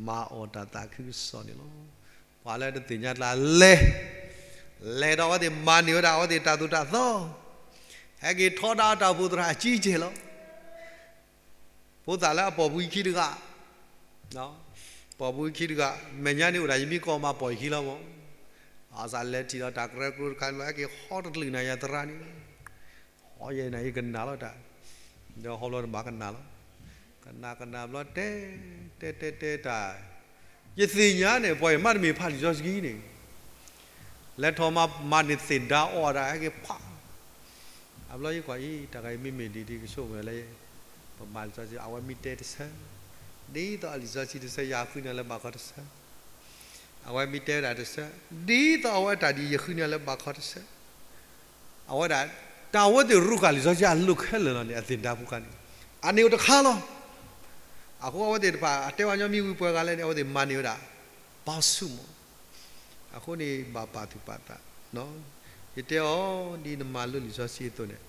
မၤအီၣ်တၢ်သးခုကစီၣ်န့ၣ်လီၤ. ပှၤလၢတသ့ၣ်ညါကျါလဲၤ, လဲၤဒီးအဝဲသ့ၣ်မၤန့ၢ်ဝဲဒၣ်အဝဲသ့ၣ်တၢ်သိၣ်တၢ်သီ, ဟဲက့ၤထီဒါတၢ်အိၣ်ဖှိၣ်သရၣ်အကံကဲၢ်လီၤ. ဖိသၣ်လၢအပိာ်ပူၤခံတဂၤ, ပိာ်ပူၤခံတဂၤ, မဲာ်ညါန့ၣ်အိၣ်ဒၣ်ယမံကီၢ်မးပိာ်ယခံလီၤမး. အစးလဲၤထံၣ်ဒီးတၢ်ကရၢကရိတခါန့ၣ် ဟဲက့ၤဟီတကလုာ်နၤယသရၣ်န့ၣ် ဟီယဲနၤယကနၣ်လီၤတၢ်, ဒီးဟီဘျီတဘၣ်ကနၣ်လီၤ. ကနၣ်ကနၣ်ဘျီတဲ, တဲတဲတဲတၢ်, ယသ့ၣ်ညါန့ၣ် ပှၤအံၤမ့တမ့ၢ်ဖးလံာ်စီဆှံန့ၣ်, လဲၤထီၣ်မၤမၤန့ၢ်သ့ၣ်ဒါအီၣ်ဒၣ်ဟဲက့ၤဖး အဘျီယကွၢ်အံၤ တၢ်ဂၤအံၤမ့မ့ၢ်ဒ်ဒ်ကဆိကမိၣ်လၢ ပမၤလံာ်စီဆှံ အဝဲမ့ၢ်တဲတဆၢ, ဒ်သိးအလံာ်စီဆှံတဆၢ ယဃုန့ၢ်လၢဘၣ်ခီတဆၢ, အဝဲမ့ၢ်တဲဝဲဒၣ်တဆၢ, ဒ်သိးအဝဲတၢ်ဒ်ယဃုန့ၢ်လၢဘၣ်ခီတဆၢ, အဝဲဒၣ် တၢ်အဝဲသ့ၣ်ရူၢ်ဃာ်လံာ်စီဆှံအလိၤခဲလၢာ်လီၤန့ၣ် အသ့ၣ်ဒါပူၤဃာ်န့ၣ်, အန့ၣ်အိၣ်တခါလီၤ. အဃိအဝဲသ့ၣ်တဖၣ် အတဲဝဲညီမံၤဝံၤပှဲၤဂၤလဲၣ်န့ၣ် အဝဲသ့ၣ်မၤန့ၢ်ဝဲဒၣ် ဘီဆူၣ်မး အဃိန့ၣ် ဘၣ်ပာ်သူၣ်ပာ်သး, ယတဲအီၤ ဒ်နမၤလိလံာ်စီဆှံအသိးန့ၣ်,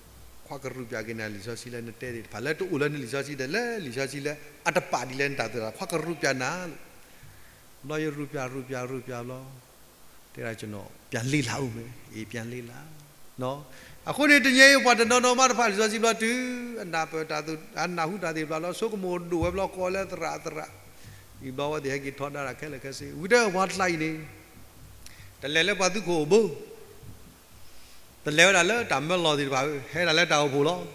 ခွါကရူၢ်ပၠးက့ၤနၤလံာ်စီဆှံလၢနတဲသ့ၣ်တဖၣ် လၢတအိၣ်လၢနလံာ်စီဆှံဒီး လၢလံာ်စီဆှံလၢအတပာ်ဒ်လဲၣ်နတၢ်သိၣ်တၢ်သီ ခွါကရူၢ်ပၠးနၤလီၤ. ဘျီယရူၢ်ပၠးရူၢ်ပၠးရူၢ်ပၠးဘျီ တဲဒၣ်ကျွန်တော် ပြန်လေ့လာဦးမယ်, အ့ ပြန်လေ့လာ. အဃိန့ၣ် တနံၤအံၤပှၤတနီၤနီၤမးတဖၣ်လံာ်စီဆှံဘျီ တုၤအနၢ်ပၢၢ်တၢ်သိး အနၢ်ဟူတၢ်သ့ၣ်တဖၣ်ဘျီ ဆိကမိၣ်ဒိၣ်ဝဲဘျီ ကိးလၢသရၣ်သရၣ်, အံၤဘျီအဝဲသ့ၣ်ဟဲက့ၤထီဒါတၢ်ခဲလၢာ်ခဲဆ့ ဝံၤဒီးပှၤတကျါအံၤန့ၣ် တလဲၤလၢပှၤသူခိၣ်အဘိ တလဲၤဝဲဒၣ်လၢတၢ်မၢလီၢ်သ့ၣ်တဖၣ် ဟဲဒၣ်လၢတၢ်အိၣ်ဖှိၣ်လီၤ.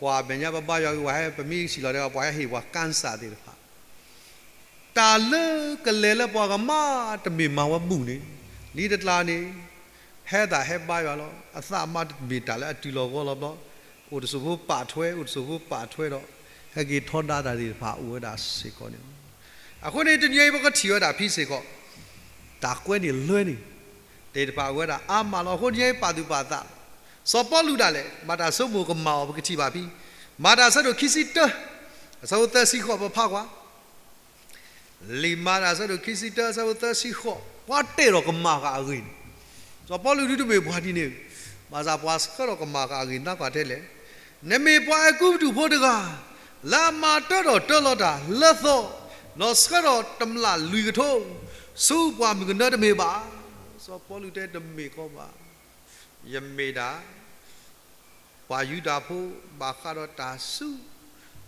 ကွၢ်မဲာ်ညါပဘါယွၤဂ့ၤ ပှၤဟဲ ပမ့ၢ်စံၣ်လီၤဒီး ပှၤဟဲဟ့ၣ်ပှၤကၣ်စၢ်သ့ၣ်တဖၣ် တၢ်လၢကလဲၤလၢပှၤကမၤတမ့ၢ်မၤဝဲဘူၣ်န့ၣ် လံတကျါန့ၣ် ဟဲသးဟဲဘါယွၤလီၤ. အသးမၤတမ့ၢ်တၢ်လၢအတုၤလီၤဂီၤလီၤဘျီ အိၣ်တစိၢ်ဖိပာ်ထွဲ အိၣ်တစိၢ်ဖိပာ်ထွဲဒီး ဟဲက့ၤထီဒါတၢ်သ့ၣ်တဖၣ်အိၣ်ဝဲဒၣ်စ့ၢ်ကီးန့ၣ်လီၤ. အဃိန့ၣ် တနံၤအံၤပကထံၣ်ဝဲဒၣ်ဖဲစ့ၢ်ကီး တၢ်ကွဲန့ၢ်လွဲန့ၣ် သ့ၣ်တဖၣ်အိၣ်ဝဲဒၣ်အါမးလီၤ. အဃိတနံၤအံၤပာ်သူၣ်ပာ်သး စီၤပီလူးဒၣ်လဲာ် မၤတၢ်ဆိကမိၣ်ကမၤအီၤ ပကထံၣ်ဘၣ်ဖဲ မၤတၢ်အဆၢဒိၣ်ခံဆံတၢ အဆၢဖိသၢဆံဃိး ပဖးကွၢ် လံာ်မၤတၢ်အဆၢဒိၣ်ခံဆံတၢ အဆၢဖိသၢဆံဃိး, ပှၤတ့ၢ်ဒီးကမၣ်ဃာ်အဂ့ၢ်န့ၣ်, စီၤပီလူးဒုးတမ့ၢ်ပှၤဒ်န့ၣ်, ဘၣ်ဆၣ်ပှၤဆှၢဒီးကမၣ်ဃာ်အဂ့ၢ် သးကွၢ်ထဲလဲၣ်, နမ့ၢ်ပှၤအဲၤကူပတူးဖိတဂၤ, လၢအမၤတၢထီၣ်တၢလီၤတၢ်လၢသီ, ဒီးဆှၢဒီးတမျၢ်လွံၢ်ကထိ, ဆူပှၢ်မုၢ်ကနၢတမ့ၢ်ဘၣ်. စီၤပီလူးတဲတမ့ၢ်ကီးဘၣ်. ယမ့ၢ်ဒၣ် ပှၤယူဒၤဖိဘၣ်ဃးဒီးတၢ်ဆူ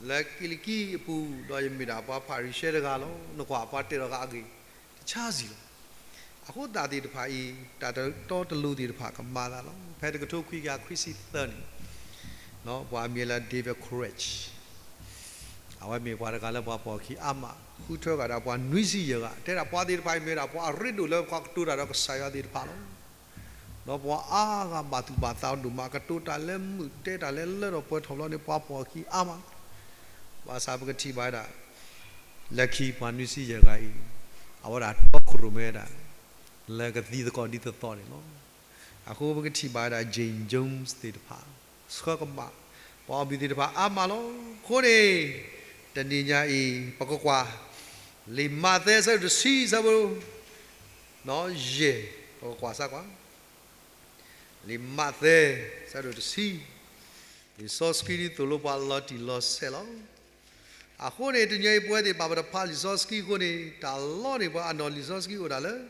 လၢကံးလံးကံးအပူၤ, ဒီးယမ့ၢ်ဒၣ်ပှၤဖၤရံၤၡဲတဂၤလီၤ. နကွၢ်ပှၤတ့ၢ်ဒီးဃာ်အဂ့ၢ် တဆါစံၣ်လီၤ. အဃိသတးသ့ၣ်တဖၣ်အံၤ တၢ်တတီတလိၤသ့ၣ်တဖၣ်ကမၤသးလီၤ. ဖဲတကထိခွံကယၤခွံဆံသၢန့ၣ်, ပှၤမံၤလၢ David Koresh, အဝဲမ့ၢ်ပှၤတဂၤလၢပှၤပိာ်အခံအါမး, ဃုထၢဃာ်ဒၣ်ပှၤနွံဆံယဲၢ်ဂၤ, တဲဒၣ်ပှၤသ့ၣ်တဖၣ်အံၤမ့ၢ်ဝဲဒၣ်ပှၤအရ့ဒိၣ်လၢပှၤကတိၤတၢ်ဒီးကစၢ်ယွၤသ့ၣ်တဖၣ်လီၤ. ဒီးပှၤအါဂၤဘၣ်သူၣ်ဘၣ်သးဒိၣ်မး, ကတိၤတၢ်လၢမုာ် တဲတၢ်လၢလၢထီၣ်ပှဲၤထီၣ်ဘျီန့ၣ် ပှၤပိာ်အခံအါမး. ဘၣ်ဆၣ်ပကထံၣ်ဘၣ်ဝဲဒၣ် လၢခံပှၤနွံဆံယဲၢ်ဂၤအံၤ, အဝဲဒၣ်တီခိၣ်ရိၣ်မဲဝဲဒၣ် လၢကသံသကိးဒ်သိးသိးန့ၣ်လီၤ. အဃိပကထံၣ်ဘၣ်ဝဲဒၣ် Jim Jones သ့ၣ်တဖၣ် ဆှၢကမၣ် ပှၤအီၣ်ဘံၣ်သ့ၣ်တဖၣ်အါမးလီၤ. အဃိန့ၣ် တနံၤညါအံၤ ပကကွၢ် လံာ်မးသဲအဆၢဒိၣ်တဆံအဆၢဖိ ယဲၢ်, ပကကွၢ်စၢ်ကွၢ် လံာ်မးသဲ အဆၢဒိၣ်တဆံ, လံာ်စီဆှံဒ်သိးလိပှၤလီၤတံၢ်လီၤဆဲးလီၤ. အဃိန့ၣ် တနံၤအံၤပဝဲသ့ၣ်တဖၣ် ပတဖးလံာ်စီဆှံအဃိန့ၣ် တၢ်လီန့ၢ်ပှၤအနီၢ် လံာ်စီဆှံအိၣ်ဒၣ်လၢ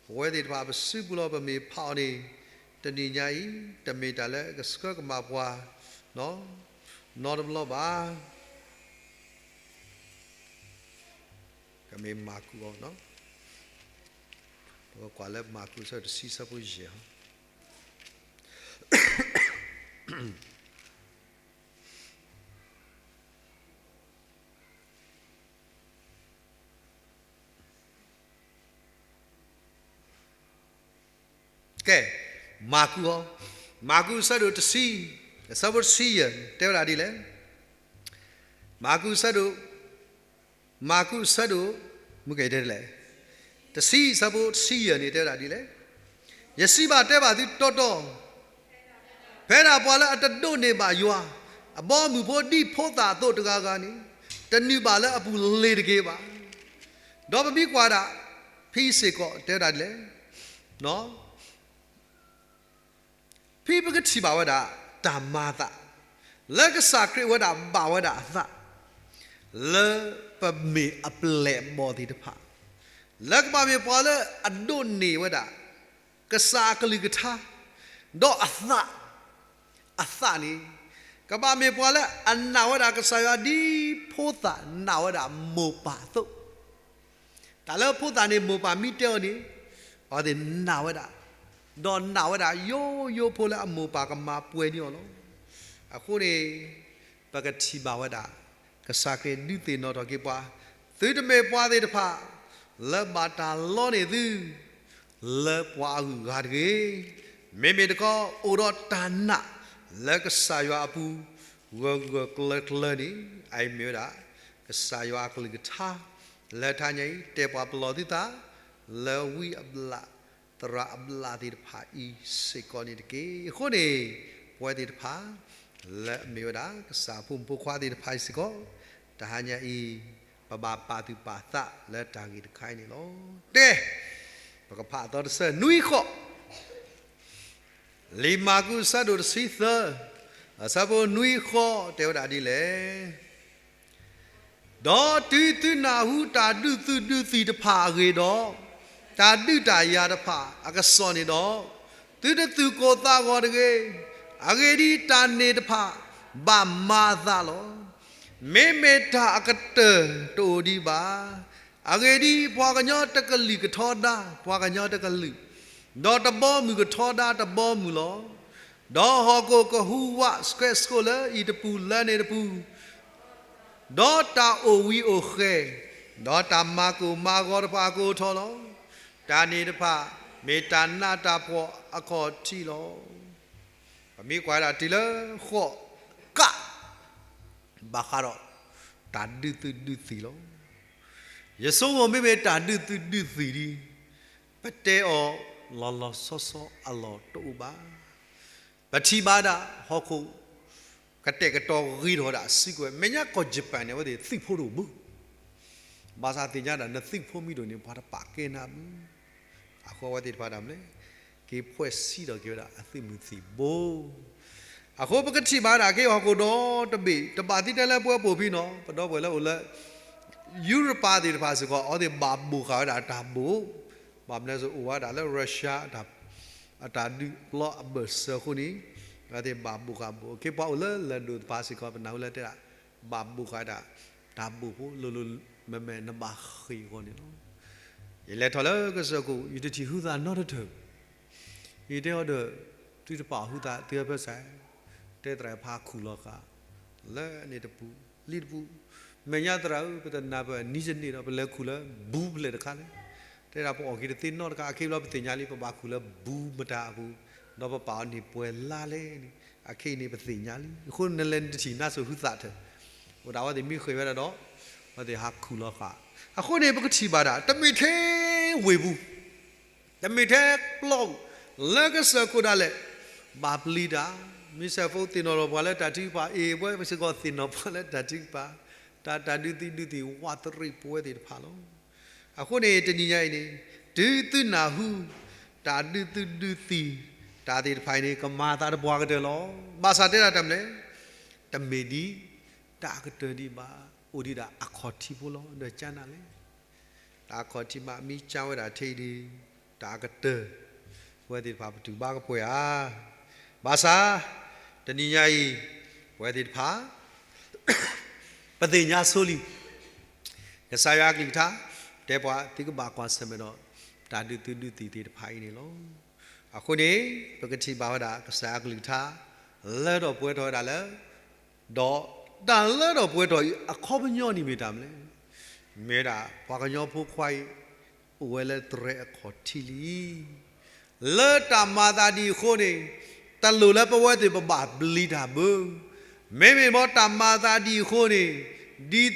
ပဝဲသ့ၣ်တဖၣ်ပစုပူၤလီၤ. ပမ့ၢ်ဖးအီၤန့ၣ် တနံၤညါအံၤ တမ့ၢ်တၢ်လၢကဆှၢကမၣ်ပှၤ နီတဘျီဘၣ်. ကမ့ၢ်မၢ်ကူးအီၤ, ပကကွၢ်လၢမၢ်ကူးအဆၢဒိၣ်တဆံအဆၢဖိယဲၢ် ကဲ, မၢ်ကူးအီၤ, မၢ်ကူးအဆၢဒိၣ်တဆံ, အဆၢဖိတဆံယဲၢ် တဲဝဲဒၣ်ဒ်လဲၣ်. မၢ်ကူးအဆၢဒိၣ်, မၢ်ကူးအဆၢဒိၣ်, မုၢ်ကဲတဲလဲၣ်, တဆံအဆၢဖိတဆံယဲၢ်န့ၣ် တဲဝဲဒၣ်ဒ်လဲၣ်. ယစံးဘၣ်တဲဘၣ်သုတီတီ ဖဲဒၣ်ပှၤလၢအတဒိးန့ၢ်ဘၣ်ယွၤအဘီအမုၢ်ဖိဒ်ဖိသၣ်အသိးတဂၤဂၤန့ၣ်, တနုာ်ဘၣ်လၢအပူၤလ့ၤတက့ၢ်ဘၣ်. ဒီးပမ့ၢ်ကွၢ်ဒၣ် ဖဲစ့ၢ်ကီးတဲဝဲဒၣ်ဒ်လဲၣ်, ဖဲပကထံၣ်ဘၣ်ဝဲဒၣ် တၢ်မၤအသး လၢကစၢ်ခရံာ်ဝဲဒၣ်ဘၣ်ဝဲဒၣ်အသး လၢပမ့ၢ်အပျဲၢ်အဘီၣ်သ့ၣ်တဖၣ် လၢကဘၣ်မ့ၢ်ပှၤလၢအဒိးန့ၢ်ဝဲဒၣ် ကစၢ်အကလုၢ်ကထါ ဒီးအသး, အသးန့ၣ် ကဘၣ်မ့ၢ်ပှၤလၢအနာ်ဝဲဒၣ်ကစၢ်ယွၤဒ်ဖိသၣ်နာ်ဝဲဒၣ်မိၢ်ပၢ်အသိး တၢ်လၢဖိသၣ်န့ၣ် မိၢ်ပၢ်မ့ၢ်တဲအီၤန့ၣ် အဝဲသ့ၣ်နာ်ဝဲဒၣ်, ဒီးနာ်ဝဲဒၣ်ယိယိဖိလၢအမိၢ်ပၢ်ကမၤပှဲၤန့ၢ်အီၤလီၤ. အဃိန့ၣ် ပကထံၣ်ဘၣ်ဝဲဒၣ် ကစၢ်ခရံာ်ဒုးသ့ၣ်နီၣ်ထီၣ်က့ၤပှၤ, သုတမ့ၢ်ပှၤသ့ၣ်တဖၣ် လၢဘၣ်တၢ်လီန့ၢ်သု လၢပှၤအဂုၤအဂၤတဂ့ၤ. မ့မ့ၢ်တခီ အိၣ်ဒီးတၢ်နာ်လၢကစၢ်ယွၤအပူၤ ဂၢၢ်ဂၢၢ်ကျၢၤကျၢၤန့ၣ် အအံၤမ့ၢ်ဝဲဒၣ် ကစၢ်ယွၤအကလုၢ်ကထါ လၢတဟါညါအံၤ တဲပှၤပလီၢ်သုသး လၢဝံအဘျၣ် သရၣ်အဘျၣ်သ့ၣ်တဖၣ်အံၤစ့ၢ်ကီးန့ၣ်တက့ၢ်. အဃိန့ၣ် ပဝဲသ့ၣ်တဖၣ် လၢအမ့ၢ်ဝဲဒၣ် ကစၢ်အဖိမုၣ်ဖိခွါသ့ၣ်တဖၣ်အံၤစ့ၢ်ကီး တဟါညါအံၤ ပဘၣ်ပာ်သူၣ်ပာ်သးလၢတၢ်ဂ့ၢ်တခါအံၤန့ၣ်လီၤ. တဲ, ပကဖးအသီတဆၢ နွံဃိး, လံာ်မၢ်ကူးအဆၢဒိၣ်တဆံသၢ, အဆၢဖိနွံဃိး တဲဝဲဒၣ်ဒ်လဲၣ်. ဒီးတုၤသုနာ်ဟူတၢ်ဒုးသုးဒုးသံၣ်တဖၣ်အဂ့ၢ်ဒီး, တၢ်ဒုးတၢ်ယၤတဖၣ်အကစီၣ်န့ၣ်ဒီး, သုတသူၣ်ကိၢ်သးဂီၤတဂ့ၤ. အဂ့ၢ်ဒ်အံၤ, တၢ်န့ၣ်တဖၣ်ဘၣ်မၤအသးလီၤ. မ့မ့ၢ်တၢ်အကတၢၢ်တအိၣ်ဒံးဘၣ်. အဂ့ၢ်ဒ်အံၤ, ပှၤကညီတကလုာ်ကထီဒါပှၤကညီတကလုာ်, ဒီးတဘီမုၢ်ကထီဒါတဘီမုၢ်လီၤ. ဒီးဟီၣ်ခိၣ်ကဟူးဝးဆှဲးဆှိးလၢအံၤတပူၤလၢန့ၣ်တပူၤ, ဒီးတၢ်အိၣ်ဝံၤအိၣ်ဃဲၤ, ဒီးတၢ်မၤကိၢ်မၤဂီၤတဖၣ်ကအိၣ်ထီၣ်လီၤ. တၢ်န့ၣ်တဖၣ်မ့ၢ်တၢ်နးတၢ်ဖှီၣ်အခီၣ်ထံးလီၤ. ပမ့ၢ်ကွၢ်ဒၣ်တုၤလၢဃိးကး ဘၣ်ဃးဒီးတၢ်ဒုးသုးဒုးသံၣ်လီၤ. ယဆိကမိၣ်မ့မ့ၢ်တၢ်ဒုးသုးဒုးသံၣ်ဒ် ပတဲအီၤလီၤလီၤဆီဆီအလီၢ်တအိၣ်ဘၣ်. ပထံၣ်ဘၣ်ဒၣ်ဟီၣ်ခိၣ် ကတဲာ်ကတီၤဂ့ၤထီၣ်ဝဲဒၣ်စုကဝဲၤ, မဲာ်ညါကီၢ်ယပၣ်န့ၣ် အဝဲသ့ၣ်သုးဖိတအိၣ်ဘၣ်. ဘၣ်ဆၣ်သ့ၣ်ညါဒၣ် နသုးဖိမုၣ်ဒိၣ်န့ၣ် ပှၤတပာ်ကဲနၤဘၣ်. အဃိအဝဲသ့ၣ်တဖၣ်ဒၣ်မလဲၣ်, က့ၤဖှဲးဆံးထီၣ်က့ၤဝဲဒၣ်အသုးမုၢ်သံၣ်ဘိ. အဃိပကထံၣ်ဘၣ်ဒၣ်က့ၤဟီၣ်ခိၣ်ဒီတဘ့ၣ် တဘၣ်သံတဲလၢပဝဲပိာ်ဖံနီၤ, ပဒီပုၢ်ဝဲၢ်လၢအိၣ်လၢ ယူရပၤသ့ၣ်တဖၣ်စ့ၢ်ကီး အဝဲသ့ၣ်ဘၣ်ဘိၣ်ဃာ်ဝဲဒၣ်တၢ်ဘိၣ်, ဘၣ်မနုၤစ့ၢ်အိၣ်ဝဲဒၣ်လၢ Russia အတၢ်ဒုးပျီအဘၢၣ်စၢၤအဃိန့ၣ်, အဝဲသ့ၣ်ဘၣ်ဘိၣ်ဃာ်ဘိၣ်, အခ့ပှၤအိၣ်လၢလၢၢ်ဒိၣ်တဖၣ်စ့ၢ်ကီး ပနၢ်ဟူလၢတဲဒၣ် ဘၣ်ဘိၣ်ဃာ်ဝဲဒၣ် တၢ်ဘိၣ်ဖိလိၤလိၤ, မ့မ့ၢ်နဘၣ်ဃ့ၢ်အဂီၢ်န့ၣ်လီၤ. ယလဲၤထီၣ်လၢကစၢၢ်ခိၣ် ယတထံၣ်ဟုသးနီတထၢၣ်, ယတဲအီၤဒီး သုတပာ်အီၤဟုသး သုဟဲဖဲစး, တဲသရၣ်ဖးခူၣ်လီၤဃာ် လၢန့ၣ်တပူၤ လံတပူၤ, မဲာ်ညါသရၣ်ဧၢ ပတနၢ်ပၢၢ်နံၤယန့ၣ်ဒီး ပလဲၤခူၣ်လၢဘူးဖျဲၣ်တခါလဲၣ်, တဲဒၣ်ပအီၣ်က့ၤတသ့နီတခါ, အခ့ဘျီပသ့ၣ်ညါလံ ပဘၣ်ခူၣ်လၢဘူးမတၤအပူၤ, ဒီးပပာ်အီၤန့ၢ်ပှဲၤလါလဲၣ်န့ၣ်, အခဲအံၤန့ၣ်ပသ့ၣ်ညါလံ. အဃိနလဲၤနတထံၣ်နါစိၤဟုသးထၢၣ်, အိၣ်ဒၣ်အဝဲသ့ၣ်မ့ၢ်ဃ့ၢ်ဝဲဒၣ်ဒီး အဝဲသ့ၣ်ဟးခူၣ်လီၤဃာ်. အဃိန့ၣ် ပကထံၣ်ဘၣ်ဒၣ် တမ့ၢ်ထဲဝ့ၢ်ပူၤ တမ့ၢ်ထဲပျီပူၤ, လၢကစၢၢ်ခိၣ်ဒၣ်လဲာ် ဘၣ်ပျံၤတၢ်, မ့ၢ်စဲးဖိသ့ၣ်နီၣ်ထီၣ်ပှၤ လၢတၢ်ထုကဖၣ်အ့ၣ်, ပဝဲစ့ၢ်ကီးသ့ၣ်နီၣ်ပှၤလၢတၢ်ထုကဖၣ်, တၢ်တၢ်ဒုးသံဒုးသံဝးတရံးပဝဲသ့ၣ်တဖၣ်လီၤ. အဃိန့ၣ် တနံၤညါအံၤန့ၣ် တုၤသုနၢ်ဟူ တၢ်ဒုးသုဒုးသံ တၢ်သ့ၣ်တဖၣ်အံၤန့ၣ် ကမၤသးတပှၢ်ကတၢၢ်လီၤ. ဘၣ်ဆၣ်တဲဒၣ်တၢ်မနုၤလဲၣ်, တမ့ၢ်ဒ်တၢ်အကတၢၢ်ဒံးဘၣ်, အိၣ်ဒံးဒၣ်အခီၣ်ထံးဖိလီၤ. ဒီးကၢနၤလဲၣ်, တၢ်အခီၣ်ထံးမး မ့ၢ်ကၢဝဲဒၣ်ထဲအံၤဒီး တၢ်အကတၢၢ် ပဝဲသ့ၣ်တဖၣ်ပတူၢ်ဘၣ်ကပှဲၤဧါ. ဘၣ်ဆၣ် တနံၤညါအံၤ ပဝဲသ့ၣ်တဖၣ် ပသ့ၣ်ညါဆိလံ ကစၢ်ယွၤအကလုၢ်ကထါ တဲပှၤ သုကဘၣ်ကွၢ်ဆၢၣ်မဲာ်ဒီး တၢ်ဒုးသုဒုးသံသ့ၣ်တဖၣ်အံၤန့ၣ်လီၤ. အဃိန့ၣ် ပကထံၣ်ဘၣ်ဝဲဒၣ် ကစၢ်ယွၤအကလုၢ်ကထါ လၢထီၣ်ပှဲၤထီၣ်ဝဲဒၣ်လၢ ဒီးတၢ်လၢထီၣ်ပှဲၤထီၣ်အံၤ အခီပညီန့ၣ်မ့ၢ်တၢ်မနုၤလဲၣ်. မ့ၢ်ဝဲဒၣ် ပှၤကညီဖိခွါအံၤ အိၣ်ဝဲလၢတြဲၤအခီၣ်ထံးလံ. လၢတၢ်မၤသးဒ်အံၤအဃိန့ၣ် တလိၣ်လၢပဝဲသ့ၣ်ပဘၣ်ပျံၤတၢ်ဘၣ်. မ့မ့ၢ်ဘၣ်တၢ်မၤသးဒ်အံၤအဃိန့ၣ် ဒ်သိး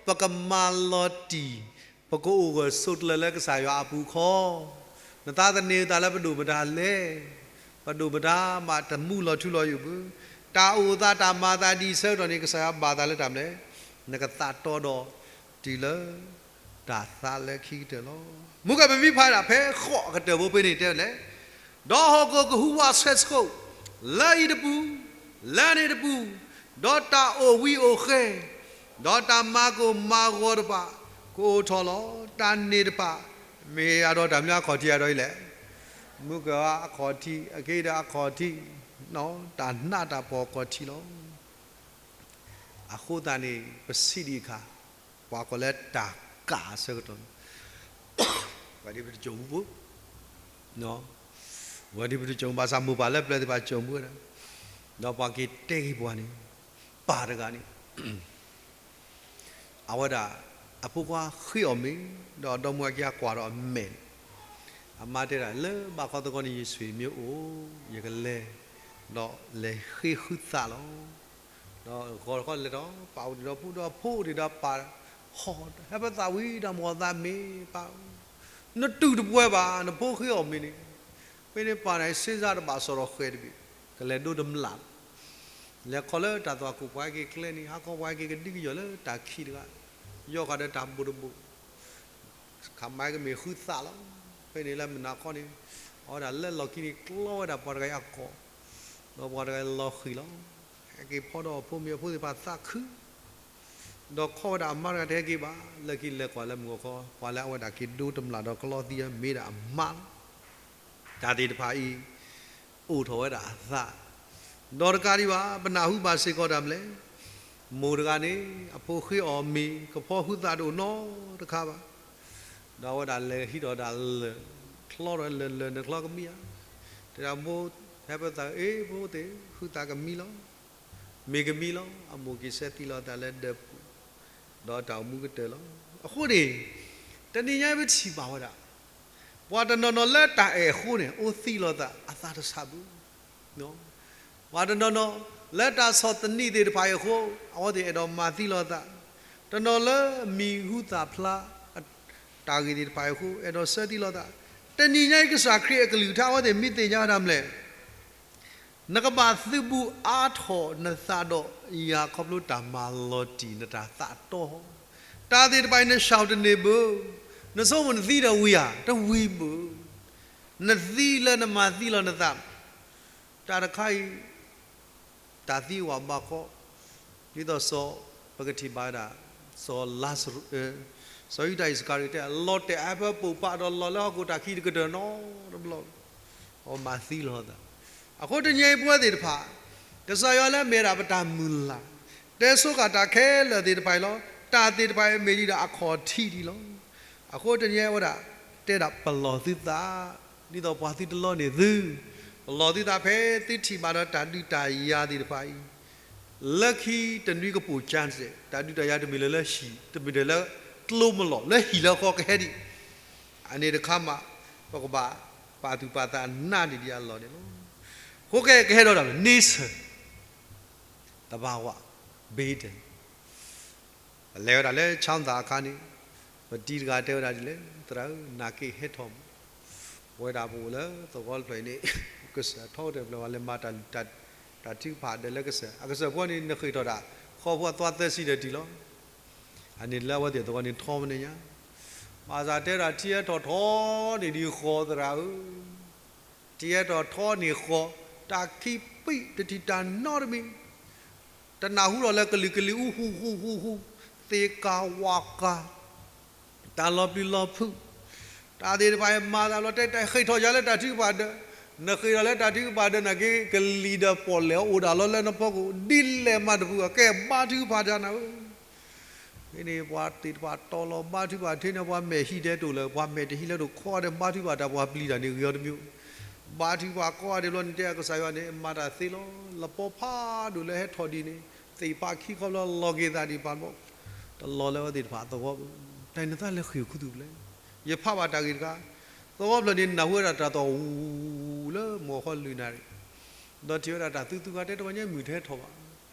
ပကမၤလီၤတံၢ် ပကအိၣ်ဂၢၢ်ဆိးကျၢၤလၢကစၢ်ယွၤအပူၤခီ, နသးသန့ၤသးလၢပဒိၣ်မတၤလဲၣ်. ပဒိၣ်မတၤမးတမူလီၤထူလီၤယိာ်ဘၣ်. တၢ်အိၣ်သးတၢ်မၤသးဒ်အံၤဆၢကတီၢ်န့ၣ် ကစၢ်ယွၤဘၣ်သးလၢတၢ်မနုၤလဲၣ်. နကသးတီဒီးတုၤလၢ တၢ်သးလၢခံကတၢၢ်လီၤ. မုၢ်ကပမံဖးဒၣ်ဖဲဃိးအကတၢၢ်ဖိဖဲန့ၣ်တဲလဲၣ်, ဒီးဟီၣ်ခိၣ်ကဟူးဝးဆဲးဆှိး လၢအံၤတပူၤ လၢန့ၣ်တပူၤ, ဒီးတၢ်အိၣ်ဝံအိၣ်ဃဲၤ ဒီးတၢ်မၤကိၢ်မၤဂီၤတဖၣ် ကအိၣ်ထီၣ်လီၤ. တၢ်န့ၣ်တဖၣ် မ့ၢ်အဒိတၢ်မနုၤအခီၣ်ထံးအဒိအံၤလဲၣ်. မုၢ်ကအခီၣ်ထံး အက့ဒီးအခီၣ်ထံး, တၢ်နးတၢ်ဖှီၣ်အခီၣ်ထံးလီၤ. အဃိသတးန့ၣ် ပစံးဒံးအခါ ပှၤကိးလၢတၢ်ကးအဆၢကတီၢ်န့ၣ် ဝဲဒၣ်ပတစိာ်မူဘၣ်, ဝဲဒၣ်ပတစိာ်မူ ဘၣ်ဆၣ်မိၢ်ပၢ်လၢပျၢၤသ့ၣ်တဖၣ်စိာ်မူဝဲဒၣ်, ဒီးပှၤက့ၤတဲက့ၤပှၤန့ၣ် ပၢ်တဂၤန့ၣ် အဝဲဒၣ် အဖိခွါဃ့အီၣ်မ့ၤ ဒီးအဒီမါဝၤက့ၤကွၢ်ဒီးအမဲာ်န့ၣ်, အမါတဲဒၣ် လၢဘၣ်ဃီသဂီၢ်န့ၣ် ယဆွေမျိုးအိၣ် ယကလဲၤ, ဒီးလဲၤဃ့ဟုသးလီၤ. ဒီးဂီၤတခီလဲၤဒီး ပၢ်အိၣ်ဒံးဒီးဖိ ဒီးဖိအိၣ်ဒံးဒီးပၢ်, ဟီၣ် ဟဲပသးဝံၤတၢ်မၤအသးမ့ၢ်ပၢ်, နတူၢ်တပှဲၤဘၣ် နဖိဃ့အီၣ်မ့ၤန့ၣ်, ဖဲန့ၣ်ပၢ်န့ၣ် စ့စၢ်တဘၣ်စီၣ်ဒီးဃဲၤတဘ့ၣ်, ကလဲၤဒိတမျၢ်လီၤ. လဲၤခီလၢတၢ်သွၣ်ခိၣ်ပှၤဟဲက့ၤကျဲန့ၣ် ဟးခီပှၤဟဲက့ၤကဒံကယီၢ်လၢတၢ်ခံးတဂၤ, ယီၢ်ဃာ်ဒီးတၢ်ဘိၣ်တဘိၣ် ခးမၤကမ့ၢ်ဃုသးလီၤ. ဖဲန့ၣ်လၢမုၢ်နၤခီန့ၣ် အဝဲဒၣ်လၢလီၢ်ခံန့ၣ် ကျီဝဲဒၣ်ပှၤတဂၤအံၤအကိာ်, ဒီးပှၤတဂၤအံၤလီၤဃံၤလီၤ. ဟဲက့ၤဖီဒီးအဖိမ့ၢ်အဖိသ့ၣ်တဖၣ်သးခု, ဒီးခီဝဲဒၣ်အမါတဂၤတဟဲက့ၤဘၣ်, လၢခံလဲၤကွၢ်လၢမုၢ်ဂီၤခီ ပှၤလၢအဝဲဒၣ်က့ၤဒိတမျၢ်ဒီးကလီသံမ့ၢ်ဒၣ်အမါလီၤ. တၢ်သ့ၣ်တဖၣ်အံၤ အိၣ်ထီၣ်ဝဲဒၣ်အသး, ဒီးတကးဒံးဘၣ် ပနၢ်ဟူဘၣ်စ့ၢ်ကီးတၢ်မနုၤလဲၣ်, မိၢ်တဂၤန့ၣ် အဖိဃ့အီၣ်မ့ၤ ကဖီဟုသးတအိၣ်နီတခါဘၣ်. ဒီးအဝဲဒၣ်လဲၤဟံးထီၣ်ဒၣ်လၢၢ်, ချီထီၣ်လၢၢ်လၢၢ် နချီကမံဧါ. တဲဒၣ်မိၢ်, ဟဲပသးအ့ၣ် ဖိသ့ၣ် ဟုသးကမံလီၤ. မ့ၢ်ကမံလီၤ. အမိၢ်က့ၤဆၢသံလီၤသးလၢဒၢးပူၤ, ဒီးတၢ်အိၣ်မူကတၢၢ်လီၤ. အဃိန့ၣ် တနံၤညါပထံၣ်ဘၣ်ဝဲဒၣ် ပှၤတနီၤနီၤလၢတၢ်အဲၣ်အဃိန့ၣ် အိၣ်သံလီၤသးအသးတဆးဘၣ်. ပှၤတနီၤနီၤ လၢတၢ်ဆီၣ်သနံးသ့ၣ်တဖၣ်အံၤအဃိ အဝဲသ့ၣ်အဲၣ်ဒိးမၤသံလီၤသး, တနီၤလၢမံၤဟူသၣ်ဖျါ တၢ်ဂ့ၢ်သ့ၣ်တဖၣ်အံၤအဃိ အဲၣ်ဒိးဆၢသံလီၤသး. တနံၤညါအံၤ ကစၢ်ခရံာ်အကလုၢ်ကထါ အဝဲသ့ၣ်မ့ၢ်သ့ၣ်ညါဝဲဒၣ်မနုၤလဲၣ်, နကဘၣ်သုးဘူးအါထီၣ်နသးဒီးယၤ ခီဖျိတၢ်မၤလီၤတံၢ်နတၢ်သးတီ, တၢ်သ့ၣ်တဖၣ်အံၤ နဆှၢတန့ၢ်ဘၣ်. နဆိကမိၣ်နသံဒီးဝံၤဧါ, တဝံၤဘၣ်. နသံလၢနမၤသံလီၤနသး, တၢ်တခါအံၤ တၢ်သံဝးဘၣ်ခီ, ဒ်သိးစီၤ ပကထံၣ်ဘၣ်ဝဲဒၣ် စီၤလါစရူး, စီၤယူဒၤအံၣ်စကၤရံၤတဲ လီၤတဲာ်အါဖၢပိာ်ပာ်ဒီးလီၤလၢဟီၣ်ခိၣ်တၢ်ခံတကတၢၢ်နီတဘျီ, အဝဲမၤသံလီၤသး. အဃိတနံၤအံၤပဝဲသ့ၣ်တဖၣ်, ကစၢ်ယွၤလၢအမ့ၢ်ဝဲဒၣ်ပတၢ်မုၢ်လၢ်, တဲဆိဃာ်တၢ်ခဲလၢာ်သ့ၣ်တဖၣ်အံၤလီၤ. တၢ်သ့ၣ်တဖၣ်အံၤမ့ၢ်ဒ်ဒီးအခီၣ်ထံးဒံးလီၤ. အဃိတနံၤအံၤဝဲဒၣ် တဲဒၣ်ပလီၢ်သုသး, ဒ်သိးပှၤသုတလီန့ၢ်သု, ပလီၢ်သုသးဖဲသုထံၣ်ဘၣ်ဒီးတၢ်ဒုးတၢ်ယၤသ့ၣ်တဖၣ်အံၤ, လၢခံတနွံကပိာ်ကၠါစဲး, တၢ်ဒုးတၢ်ယၤတမ့ၢ်လၢလၢဟံၣ်, တမ့ၢ်လၢကျိမလီၢ်, လၢဟံၣ်လၢဃီကဟဲဒံး, အန့ၣ်တခါမး ပကဘၣ်ပာ်သူၣ်ပာ်သးနးန့ၢ်ဒံးအလီၢ်န့ၣ်လီၤ. အဃိကဲကဟဲဒီးတၢ်န့ဆၢၣ် သဘာဝ ဘ့ဒၢၣ် ပလဲၤဝဲဒၣ်လၢ ချောင်းသာ အခါန့ၣ်, ပတံၤတဂၤတဲဝဲဒၣ်ဒ်လဲၣ်, သရၣ်ဧၢ, နာ်က့ဟဲထီၣ်မး, ပဝဲဒၣ်ပအိၣ်လၢသဝီတဖျၢၣ်အံၤန့ၣ်, ကစၢၢ်ထီကတၢၢ်ဖျၢၣ် ပှၤလဲၤမၤတၢ်လုၢ်တၢ်, တၢ်ထုကဖၣ်ဒၢးလၢကစၢၢ်, အကစၢၢ်ဖိန့ၣ် နဃ့ၢ်ထီၣ်တၢ်, ဃီဖိအသွါသၢဆံဒီးတုၤလီၤ. အန့ၣ်လၢအဝဲသ့ၣ်သဝီန့ၣ်ထီမနုၤညါ, ဘၣ်ဆၣ်တဲဒၣ်ထံဟဲထီၣ်ထီန့ၢ်ဒံးဃီသရၣ်ဧၢ ထံဟဲထီၣ်ထီန့ၢ်ဃီ, တၢ်ခံပံာ်တထံၣ်တၢ်နီတမံၤ, တနၢ်ဟူထီၣ်လၢကလံၤကလံၤအူဟူဟူဟူဟူ, သ့ၣ်ကၢ်ဝၣ်ကၢ်, တၢ်လီၤပျံၤလီၤဖုး, တၢ်သ့ၣ်တဖၣ်အံၤမၤသးဘျီတဲ တၢ်ဃ့ၢ်ထီၣ်ယၤလၢတၢ်ထုကဖၣ်ဒၢး, နဃ့ၢ်ထီၣ်လၢတၢ်ထုကဖၣ်ဒၢးနာ်က့ ကလံၤဒီးပီၣ်လဲၣ်အိၣ်ဒၣ်လီၤလၢနဖီခိၣ် ဒ်လဲၣ်မးတပူၤ အကဲဘါထုကဖၣ်တၢ်နၤဧၢ ဖဲန့ၣ် ပှၤသ့ၣ်တဖၣ်တီလီၤဘါထုကဖၣ်ထဲန့ၣ် ပှၤမဲာ်ဟံးဒဲးတအိၣ်လၢၤ ပှၤမဲာ်တဟံးလၢၤတအိၣ် ခီဂာ်ဒဲးဘါထုကဖၣ်တၢ်ပှၤပျံၤတၢ်န့ၣ် ဂ့ၤအီၤတမံၤ, ဘါထုကဖၣ်ခီဂာ်ဒဲးဘျီန့ၣ် တဲအကစၢ်ယွၤန့ၣ် မၤတၢ်သ့လီၤ. လပီဖးဒိၣ်လၢဟဲထီၣ်ဒ်န့ၣ် သ့ၣ်ဖးခံခီဘျီလီၤက့ၤသးဒံးပာ်ဘျီ, တလီၤလၢအဝဲသ့ၣ်တဖၣ်သဝီဘၣ်. တၢ်နသးလဲၤဃ့ၢ်ခူသူၣ်ဖျဲး, ယဖးဘၣ်တၢ်ဂ့ၢ်တခါ, သဝီဖျၢၣ်န့ၣ် နၢ်ဟူဝဲဒၣ်တၢ်သီၣ်အူလၢမုၢ်အီၣ်ဃီလွံၢ်နၣ်ရံၣ်, ဒီးထံၣ်ဝဲဒၣ်တၢ်သူသူဂၤတဲတဝီညါမုၢ်ထဲထီၣ်ဘၣ်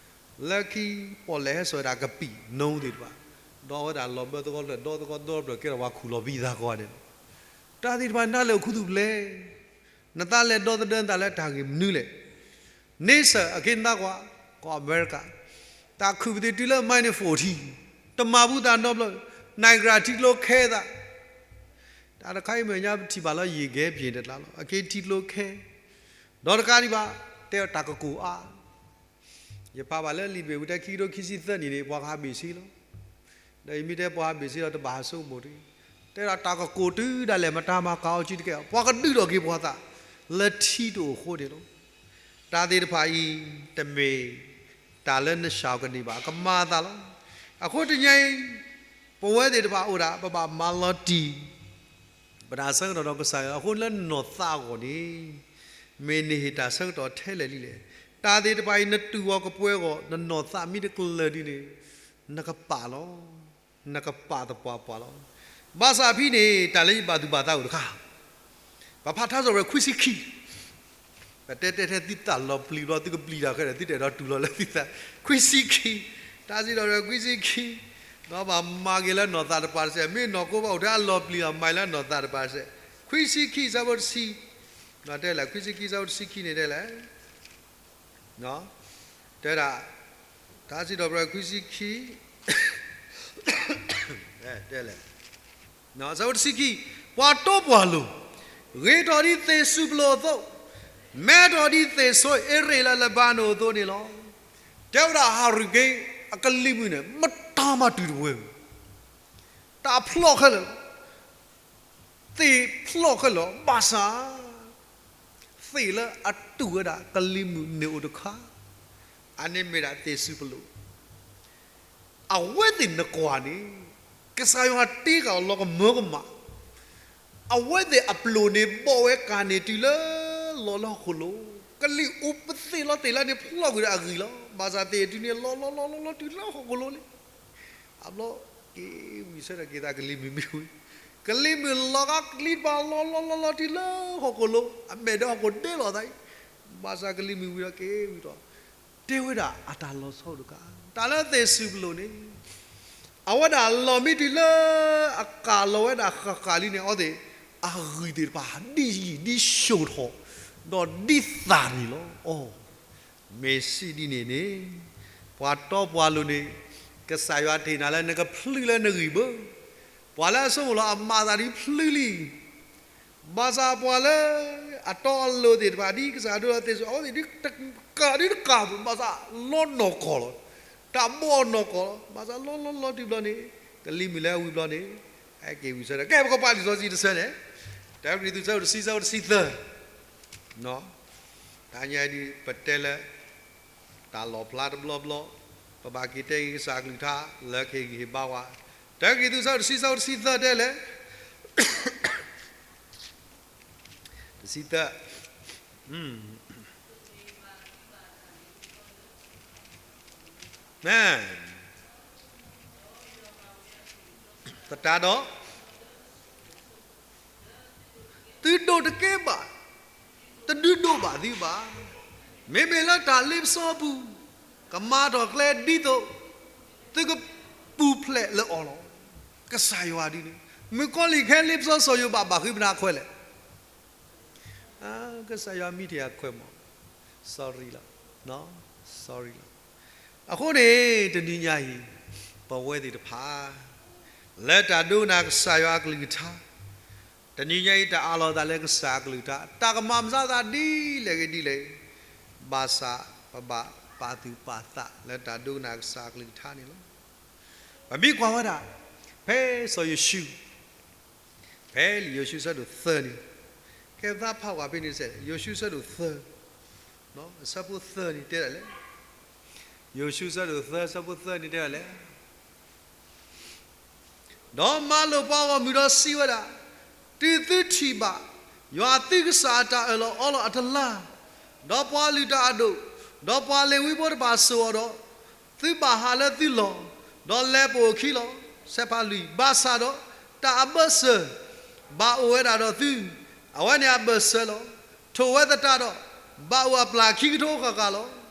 လၢခံ ပီၣ်လဲၣ်ဟဲစိာ်ဝဲဒၣ်ကပံာ်နိသ့ၣ်တဖၣ်, ဒီးအဝဲဒၣ်လီၤဘၢသဝီဖျၢၣ် ဒီသဝီဖျၢၣ်ကဲထီၣ်ပှၤခူၣ်လီၤဘံသးကိးဂၤဒဲးလီၤ. တၢ်သ့ၣ်တဖၣ်နသးလဲၤအိၣ်ခူသူၣ်ဖျဲး, နသးလဲၤဒီသဒၢနသးလၢတၢ်ဂ့ၢ်မနုၤလဲၣ်. န့ဆၢၣ် အက့ၤနသးကွၢ် ကီၢ်အမဲရကၤ, တၢ်ခုၣ်ပသံးတုၤလၢ minus forty, တမၤဘူးသးနီတဘျီ, Niagara ထံကျိခဲသး တၢ်တခါအံၤမ့ၢ်ညါပထံၣ်ဘၣ်လၢယံာ်ကဲပျ့ၤတကျါလီၤ. အက့ၤထံကျိခဲ, ဒီးတကးဒံးဘၣ်, တဲတၢ်ကကိၢ်အါ, ယဖးဘၣ်လၢလံာ်တဘ့ၣ်ဝံၤတဲခံကထိခံဆံသၢနံၣ်န့ၣ် ပှၤကဟးဘ့ၣ်ဆ့လီၤ. ဒီးယမ့ၢ်တဲပှၤဟးဘ့ၣ်ဆ့လီၤ တဘၣ်ဟးဆိကမိၣ်တဂ့ၤ. တဲဒၣ်တၢ်ကကိၢ်တုၤဒၣ်လဲာ် မတၤမၤကၤအီၤကံတကဲ ပှၤကဒုးထီၣ်က့ၤပှၤသး လၢထံတအိၣ်အဃိန့ၣ်လီၤ. တၢ်သ့ၣ်တဖၣ်အံၤ တမ့ၢ်တၢ်လၢနဆှၢကန့ၢ်ဘၣ် ကမၤအသးလီၤ. အဃိတနံၤအံၤ ပဝဲသ့ၣ်တဖၣ်အိၣ်ဒၣ် ပဘၣ်မၤလီၤတံၢ် ပတၢ်ဆၢကတီၢ်ဒီးကစၢ်ယွၤအဃိ လၢနနီၢ်သးအဂီၢ်န့ၣ် မ့ၢ်နဟ့ၣ်တၢ်ဆၢကတီၢ်ထဲလဲၣ်လံလဲၣ်. တၢ်သ့ၣ်တဖၣ်အံၤ နတူၢ်အီၤကပှဲၤအဂီၢ် နနီၢ်သးမ့ၢ်တကလၢၢ်ဒ်န့ၣ် နကပာ်လီၤ. နကပာ်သပှၢ်ပှၢ်လီၤ. ဘၣ်ဆၣ်ဖဲန့ၣ် တၢ်လၢယဘၣ်သူၣ်ဘၣ်သးအိၣ်တခါ ပဖးထါစံးထီၣ်ပတြၢၤခွံဆံခံ ပတဲတဲထဲသုသးလီၤပျံၤဘျီ သုကပျံၤတၢ်ခဲဒီး သုတအဲၣ်ဒိးတူၢ်လီၤလၢသုသး ခွံဆံခံ, ထါစံးထီၣ်ပတြၢၤခွံဆံခံ, ဒီးဘၣ်မၤက့ၤလၢနီၢ်သးတပၤတစဲး မ့ၢ်နီၢ်ခိဘၣ်အိၣ်ထဲအလီၤပျံၤအမၤလၢနီၢ်သးတပၤတစဲး, ခွံဆံခံ ဆၢဖိတဆံ, တဲလဲၣ် ခွံဆံခံ ဆၢဖိတဆံခံန့ၣ်တဲလဲၣ် တဲဒၣ် ထါစံးထီၣ်ပတြၢၤခွံဆံခံ တဲလဲၣ် ဆၢဖိတဆံခံ, ပှၤတီပှၤလိၤ, ဂ့ၤထီၣ်ဒ်သ့ၣ်စူၤပလိာ်အသိး, မဲထီၣ်ဒ်သ့ၣ်ဆိအ့ရ့ၣ်လၢလဘၤနိၣ်အသိးန့ၣ်လီၤ. တဲဝဲဒၣ် hurricane အကလံၤမုၢ်န့ၣ် မတၤမးတုၤတဝဲ, တၢ်ဖျီၣ်ခဲလၢာ်လီၤ. သ့ၣ်ဖျီၣ်ခဲလၢာ်လီၤ. ဘၣ်ဆၣ် သ့ၣ်လၢအတူၢ်ဝဲဒၣ်ကလံၤမုၢ်န့ၣ်အိၣ်တခါ, အန့ၣ်မ့ၢ်ဒၣ်သ့ၣ်စူၤပလိာ်. အဝဲသ့ၣ်နကွၢ်န့ၣ် ကစၢ်ယွၤတ့ဃာ်အီၤလီၤကမၢကမၣ်, အဝဲသ့ၣ်အပျိၢ်န့ၣ်ဘီၣ်ဝဲကၤန့ၣ်တုၤလၢလီၤလၢဟီၣ်ခိၣ်လိၤ, ကလံၤအိၣ်ပသ့ၣ်လီၤသ့ၣ်လၢန့ၣ်ဖျီၣ်ကွံာ်ဒီးအဂံၢ်လီၤ. ဘၣ်ဆၣ်သ့ၣ်တုၤန့ၣ်လီၤလီၤလီၤလီၤလီၤတုၤလၢဟီၣ်ခိၣ်လိၤလံ အဘျီ က့ၤဝံၤဆၢထၢၣ်က့ၤသးကလံၤမုၢ်မ့ၢ်ဝံၤ, ကလံၤမုၢ်လီၤကါကလံၤတဖၣ်လီၤလီၤလီၤလီၤတုၤလၢဟီၣ်ခိၣ်လိၤ, အမဲာ်ဒီးဟီၣ်ခိၣ်ဒ့လီၤသးအံၤ, ဘၣ်ဆၣ်ကလံၤမုၢ်ဝံၤဒီးက့ၤဝံၤဒီး, တဲဝဲဒၣ်အတၢ်လီၤဆီတခါ, တၢ်လၢသ့ၣ်စူၤပလိာ်န့ၣ် အဝဲဒၣ်လီၤမ့ၢ်တုၤလၢ အကးလီၤဝဲဒၣ်ဃၣ်ဃၣ်လံန့ၣ် အဝဲသ့ၣ် အဂံၢ်သ့ၣ်တဖၣ် ဒ်ယံာ်ဒ်ၡိၣ်ထီၣ် ဒီးဒ်သၣ်န့ၣ်လီၤ. အီ, မ့ၢ်စံးဒ်န့ၣ်န့ၣ် ပှၤတီပှၤလိၤန့ၣ် ကစၢ်ယွၤတ့ၢ်နၤလၢနကဖျုလၢနဂံၢ်ဘၢ, ပှၤလၢအဆိကမိၣ်လီၤအမၤသးဒ်ဖျုလံ, ဘၣ်ဆၣ်ပှၤလၢအတီအလိၤသ့ၣ်တဖၣ် ဒ်ကစၢ်ယွၤဒိလီၤသ့ၣ်စိၤ အဝဲသ့ၣ်ဒ်တကးဒ်တကးပူၤ ဘၣ်ဆၣ်လီၤနီၢ်ကီၢ်လီၤ, တၢ်ဘီၣ်နီၢ်ကီၢ်လီၤ, ဘၣ်ဆၣ်လီၤလီၤလီၤတုၤဘျီန့ၣ် ကလံၤမုၢ်လၢအဝံၤဘျီန့ၣ် ဟဲက့ၤဝံၤဆၢဒီး ကဲ ပကကွၢ်လံာ်စီဆှံတဆၢန့ၣ်, တၢကရံၣ်သူး ဆၢဒိၣ်တဆံ ဆၢဖိတဆံသၢ တနံၤအံၤဒ်ပတဲလၢ တၢ်လီၣ်ဖျါတဘျီဘျီ, ပဘၣ်က့ၤတဲက့ၤကစၢ်အကလုၢ်ကထါ လၢကဟ့ၣ်ဂံၢ်ဟ့ၣ်ဘါဝဲ, တၢကရံၣ်သူး ဆၢဒိၣ်တဆံ ဆၢဖိတဆံသၢတဲလဲၣ်, တဆံသၢ, သတးဒီး သုဒိးတကဲဘၣ်, တဒုးဒိးဘၣ်သုဘၣ်. မ့မ့ၢ်လၢတၢ်လ့ပစီအပူၤ ကမၤထီၣ်ကျဲဒ်သိး သုကပူၤဖျဲးလၢအီၤလီၤ. ကစၢ်ယွၤဒ်န့ၣ်, မုၣ်ကီၤလံၢ်ခဲလ့ပစီစီၤယိၤဘး ဘၣ်ဃုပနၢ်ခွဲးလဲၣ်. ကစၢ်ယွၤမံထံၣ်အခွဲးမး, sorry လီၤ, sorry လီၤ. အဃိန့ၣ် တနံၤညါအံၤ ပဝဲသ့ၣ်တဖၣ် လၢတၢ်ဒိကနၣ်ကစၢ်ယွၤအကလုၢ်ကထါ တနံၤညါအံၤ တၢ်အးလီၤသးလၢကစၢ်အကလုၢ်ကထါ တၢ်ကမၤမၤသးဒ်လဲၣ်ဂ့ၤဒ်လဲၣ်, ဘၣ်ဆၣ် ပဘၣ်ပာ်သူၣ်ပာ်သးလၢတၢ်ဒိကနၣ်ကစၢ်အကလုၢ်ကထါန့ၣ်လီၤ. ပမ့ၢ်ကွၢ်ဝဲဒၣ် ဖဲစီၤယိၤၡူ ဖဲလံာ်ယိၤၡူဆၢဒိၣ်သၢန့ၣ်, ကဲပသးဖးကွၢ်ဖဲန့ၣ်စဲး ယိၤၡူဆၢဒိၣ်သၢ, ဆၢဖိသၢန့ၣ်တဲဒၣ်လဲၣ်, ယိၤၡူဆၢဒိၣ်သၢ ဆၢဖိသၢန့ၣ်တဲဒၣ်လဲၣ်. ဒီးမၤလိာ်ပှၤဂီၢ်မုၢ်ဒီးစံးဝဲဒၣ်, တုၤသုထံၣ်ဘၣ် ယွၤသုကစၢ်အတၢ်အၢၣ်လီၤအီလီၤအတလါ, ဒီးပှၤလုၢ်တၢ်အဒိၣ်, ဒီးပှၤလ့ၤဝံဖိတဖၣ်စိာ်အီၤဒီး, သုဘၣ်ဟးလၢသုလီၢ်, ဒီးလဲၤပိာ်အခံလီၤ. ဆၢဖးလွံၢ်, ဘၣ်ဆၣ်ဒီး တၢ်အဘၢၣ်စၢၤ ဘၣ်အိၣ်ဝဲဒၣ်ဒီးသု, အဝဲန့ၣ်အဘၢၣ်စၢၤလီၤ. ထိၣ်ဝဲသတးဒီး ဘၣ်အိၣ်အပျၢ်ခံကထိဃၣ်ဃၣ်လီၤ.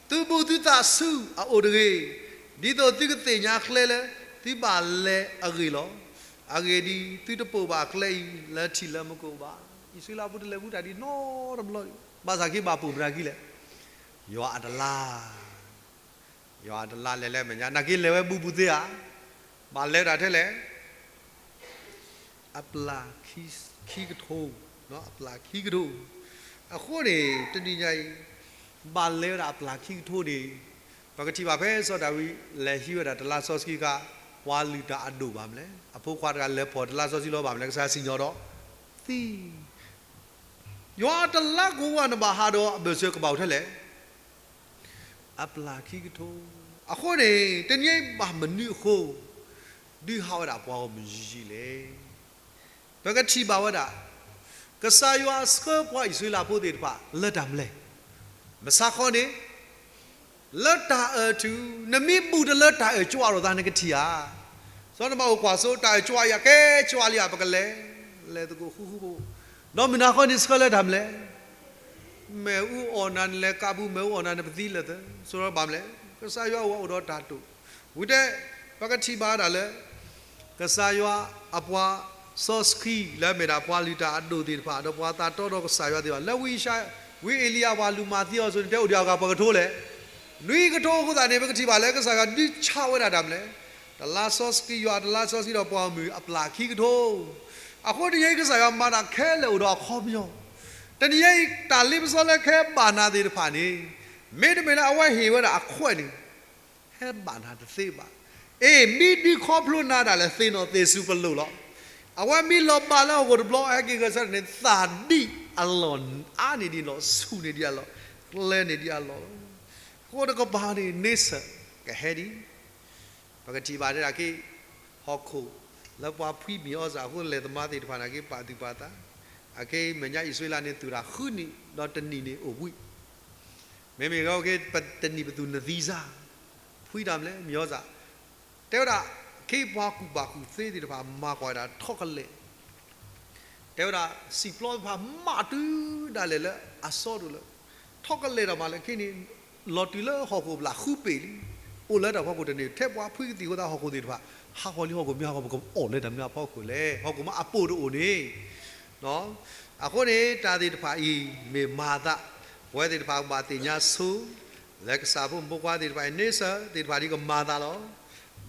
သုဘူၣ်သုသးဆူအအိၣ်တဂ့ၤ, ဒ်သိးသုကသ့ၣ်ညါကျဲလၢသုဘၣ်လဲၤအဂ့ၢ်လီၤ. အဂ့ၢ်ဒ်အံၤ, သုတပိာ်ဘၣ်ကျဲအံၤ လၢထံလၢမူခိၣ်ဘၣ်. အံၣ်စရ့လးဖိတလဲၤဘူးတၢ်ဒ်နီတဘျီ, ဘၣ်ဆၣ်က့ၤဘၣ်ပိာ်မတၤခံလဲၣ်, ယွၤအတလါ ယွၤအတလါလဲၤလၢအမဲာ်ညါ, နာ်က့လဲၤဝဲဘူးဘူးသ့ဧါ, ဘၣ်လဲၤဝဲဒၣ်ထဲလဲၣ်, အပျၢ်ခံကထိ, အပျၢ်ခံကထိ. အဃိန့ၣ် တနံၤညါအံၤ ဘၣ်လဲၤဝဲဒၣ်အပျၢ်ခံကထိန့ၣ်, ပကထံၣ်ဘၣ်ဖဲစီၤဒၤဝံးလဲၤဟံးဝဲဒၣ်တလါစီဆှံအခါ, ပှၤလုၢ်တၢ်အဒိၣ်ဘၣ်မနုၤလဲၣ်, အဖိခွါတဂၤလဲၤဖီၣ်တလါစီဆှံလီၤဘၣ်မနုၤလဲၣ်, ကစၢ်စံၣ်ညီၣ်ဒီးသံ ယွၤအတလါကိးဂၤန့ၣ်ဘၣ်ဟးဒီးအဘၢၣ်စၢၤကဘၣ်အိၣ်ထဲလဲၣ်, အပျၢ်ခံကထိ. အဃိန့ၣ် တနံၤအံၤဘၣ်မနုၤအဃိ ဒုးဟးဝဲဒၣ်ပှၤဂီၢ်မုၢ်ယံၤယံၤလဲၣ်. ပကထံၣ်ဘၣ်ဝဲဒၣ် ကစၢ်ယွၤဆှၢပှၤအံၣ်စရ့လးဖိသ့ၣ်တဖၣ်လၢတၢ်မလဲၣ်, ဘၣ်ဆၣ်ဃီန့ၣ် လၢတၢ်အၢၣ်ထူၣ် နမ့ၢ်ဘူးတလၢတၢ်အၢၣ်ကၠီဒီးသးနကထံၣ်ဧါ. စီၤနဘၤအိၣ်ကွၢ်စိ တၢ်အၢၣ်ကၠီယၤ ကဲကၠီလံဧါ ပကလဲၤ လဲၤသကိးဃူဃူဖိး, ဒီးမုၢ်နၤဃီန့ၣ်ဆှၢလၢတၢ်မလဲၣ်, မ့ၣ်အူအီၣ်နၤနလဲၤကးပူၤ မ့ၣ်အူအီၣ်နၤနပသံလၢာ်သၢ, ဆိဒီးဘၣ်မလဲၣ်, ကစၢ်ယွၤအိၣ်ဝဲအိၣ်ဒီးတၢ်တိာ်, ဝံၤတဲ ပကထံၣ်ဘၣ်ဝဲဒၣ်လၢ ကစၢ်ယွၤအပှၤစီဆှံ လၢအမ့ၢ်ဒၣ်ပှၤလုၢ်တၢ်အဒိၣ်သ့ၣ်တဖၣ် ဒီးပှၤသးတီဒီးကစၢ်ယွၤသ့ၣ်တဖၣ် လၢဝံယၡါယၤ ဝံအ့လံယၤပှၤလူၤမၤသံအီၤအသိးန့ၣ် တဲအိၣ်ဒံးအဂၤပှၤကထိလဲၣ်, နွံကထိအဃိသတးန့ၣ် ပကထံၣ်ဘၣ်လၢကစၢ်ယွၤဒုးဆါဝဲဒၣ်တၢ်မလဲၣ်, တလါစီဆှံ ယွၤအတလါစီဆှံဒီးပှၤဂီၢ်မုၢ်အပျၢ်ခံကထိ. အဃိတနံၤအံၤ ကစၢ်ယွၤမၤတၢ်ခဲလၢာ်အိၣ်ဒီးအခီပညီ, တနံၤအံၤ တၢ်လ့ပစီလၢကဟဲဘၣ်နၤသ့ၣ်တဖၣ်န့ၣ် မ့တမ့ၢ်လၢအဝဲဟ့ၣ်ဝဲဒၣ်အခွဲးန့ၣ် ဟဲဘၣ်နၤတသ့ဘၣ်. အ့ၣ် မ့ၢ်ဒုးခီဖျိနၤဒၣ်လဲာ် သ့ၣ်နီၣ်သ့ၣ်စူၤပလိာ်လီၤ. အဝဲမ့ၢ်လီၤဘၣ်လၢဟီၣ်ခိၣ်တဘျီ ဟဲက့ၤဂဲၤဆၢထၢၣ်န့ၣ် သးဒံးအလီၢ်အါန့ၢ်ဒံးလီၤ, ဆူၣ်န့ၢ်ဒံးအလီၢ်, ကျဲန့ၢ်ဒံးအလီၢ်လီၤ. အဃိတကပၤန့ၣ် န့ဆၢၣ်ကဟဲဒံး ပကထံၣ်ဘၣ်ထဲဒၣ်က့ၤ ဟီၣ်ခိၣ်လၢပှၤဖှံမ့ၢ်အီၣ်စၢ်အဃိ လဲၤသမါသ့ၣ်တဖၣ်န့ၣ်က့ၤပာ်သူၣ်ပာ်သး, အခဲအံၤမဲာ်ညါအံၣ်စရ့လးန့ၣ်သူၣ်တၢ်ဃုနံၣ်ဒီးတနံၣ်န့ၣ်အိၣ်ဘှံး, မ့မ့ၢ်ဂ့ၤက့ၤ ပတနံၣ်ပသူၣ်နသံစၢ်, ဖှံတၢ်မလဲၣ်မ့ၢ်အီၣ်စၢ်, တဲဝဲဒၣ် ခ့ပှၤကူၣ်ဘၣ်ကူၣ်သ့သ့ၣ်တဖၣ် မၤကွၢ်ဝဲဒၣ်ထီၣ်ကလဲာ် တဲဝဲဒၣ် စံာ်ပျီတဖၣ်မးတုၤဒၣ်လဲာ်လၢအစီဒိၣ်လၢ ထီၣ်ကလဲာ်တၢ်မးလၢခံန့ၣ် လီၤတုၤလၢဟီၣ်ခိၣ်ဘျၣ်ဃုပ့ၤလံ, အိၣ်လၢတၢ်ဖီခိၣ်တန့ၢ်, ထဲပှၤဖှံကသံၣ်အဃိသတး ဟီၣ်ခိၣ်သ့ၣ်တဖၣ် ဟးဂီၤလံဟီၣ်ခိၣ်မ့ၢ်ဟးဂီၤ ပကအီၣ်လၢတၢ်မနုၤအဖီခိၣ်လဲၣ်, ဟီၣ်ခိၣ်မ့ၢ်အပိၢ်တအိၣ်န့ၣ် အဃိန့ၣ် တၢ်သ့ၣ်တဖၣ်အံၤမ့ၢ်မၤသး, ပဝဲသ့ၣ်တဖၣ်ကဘၣ်သ့ၣ်ညါဆိ, လၢကစၢ်ဖိမုၣ်ဖိခွါသ့ၣ်တဖၣ်အံၤ န့ဆၢၣ်သ့ၣ်တဖၣ်ဒ်ကမၤသးလီၤ.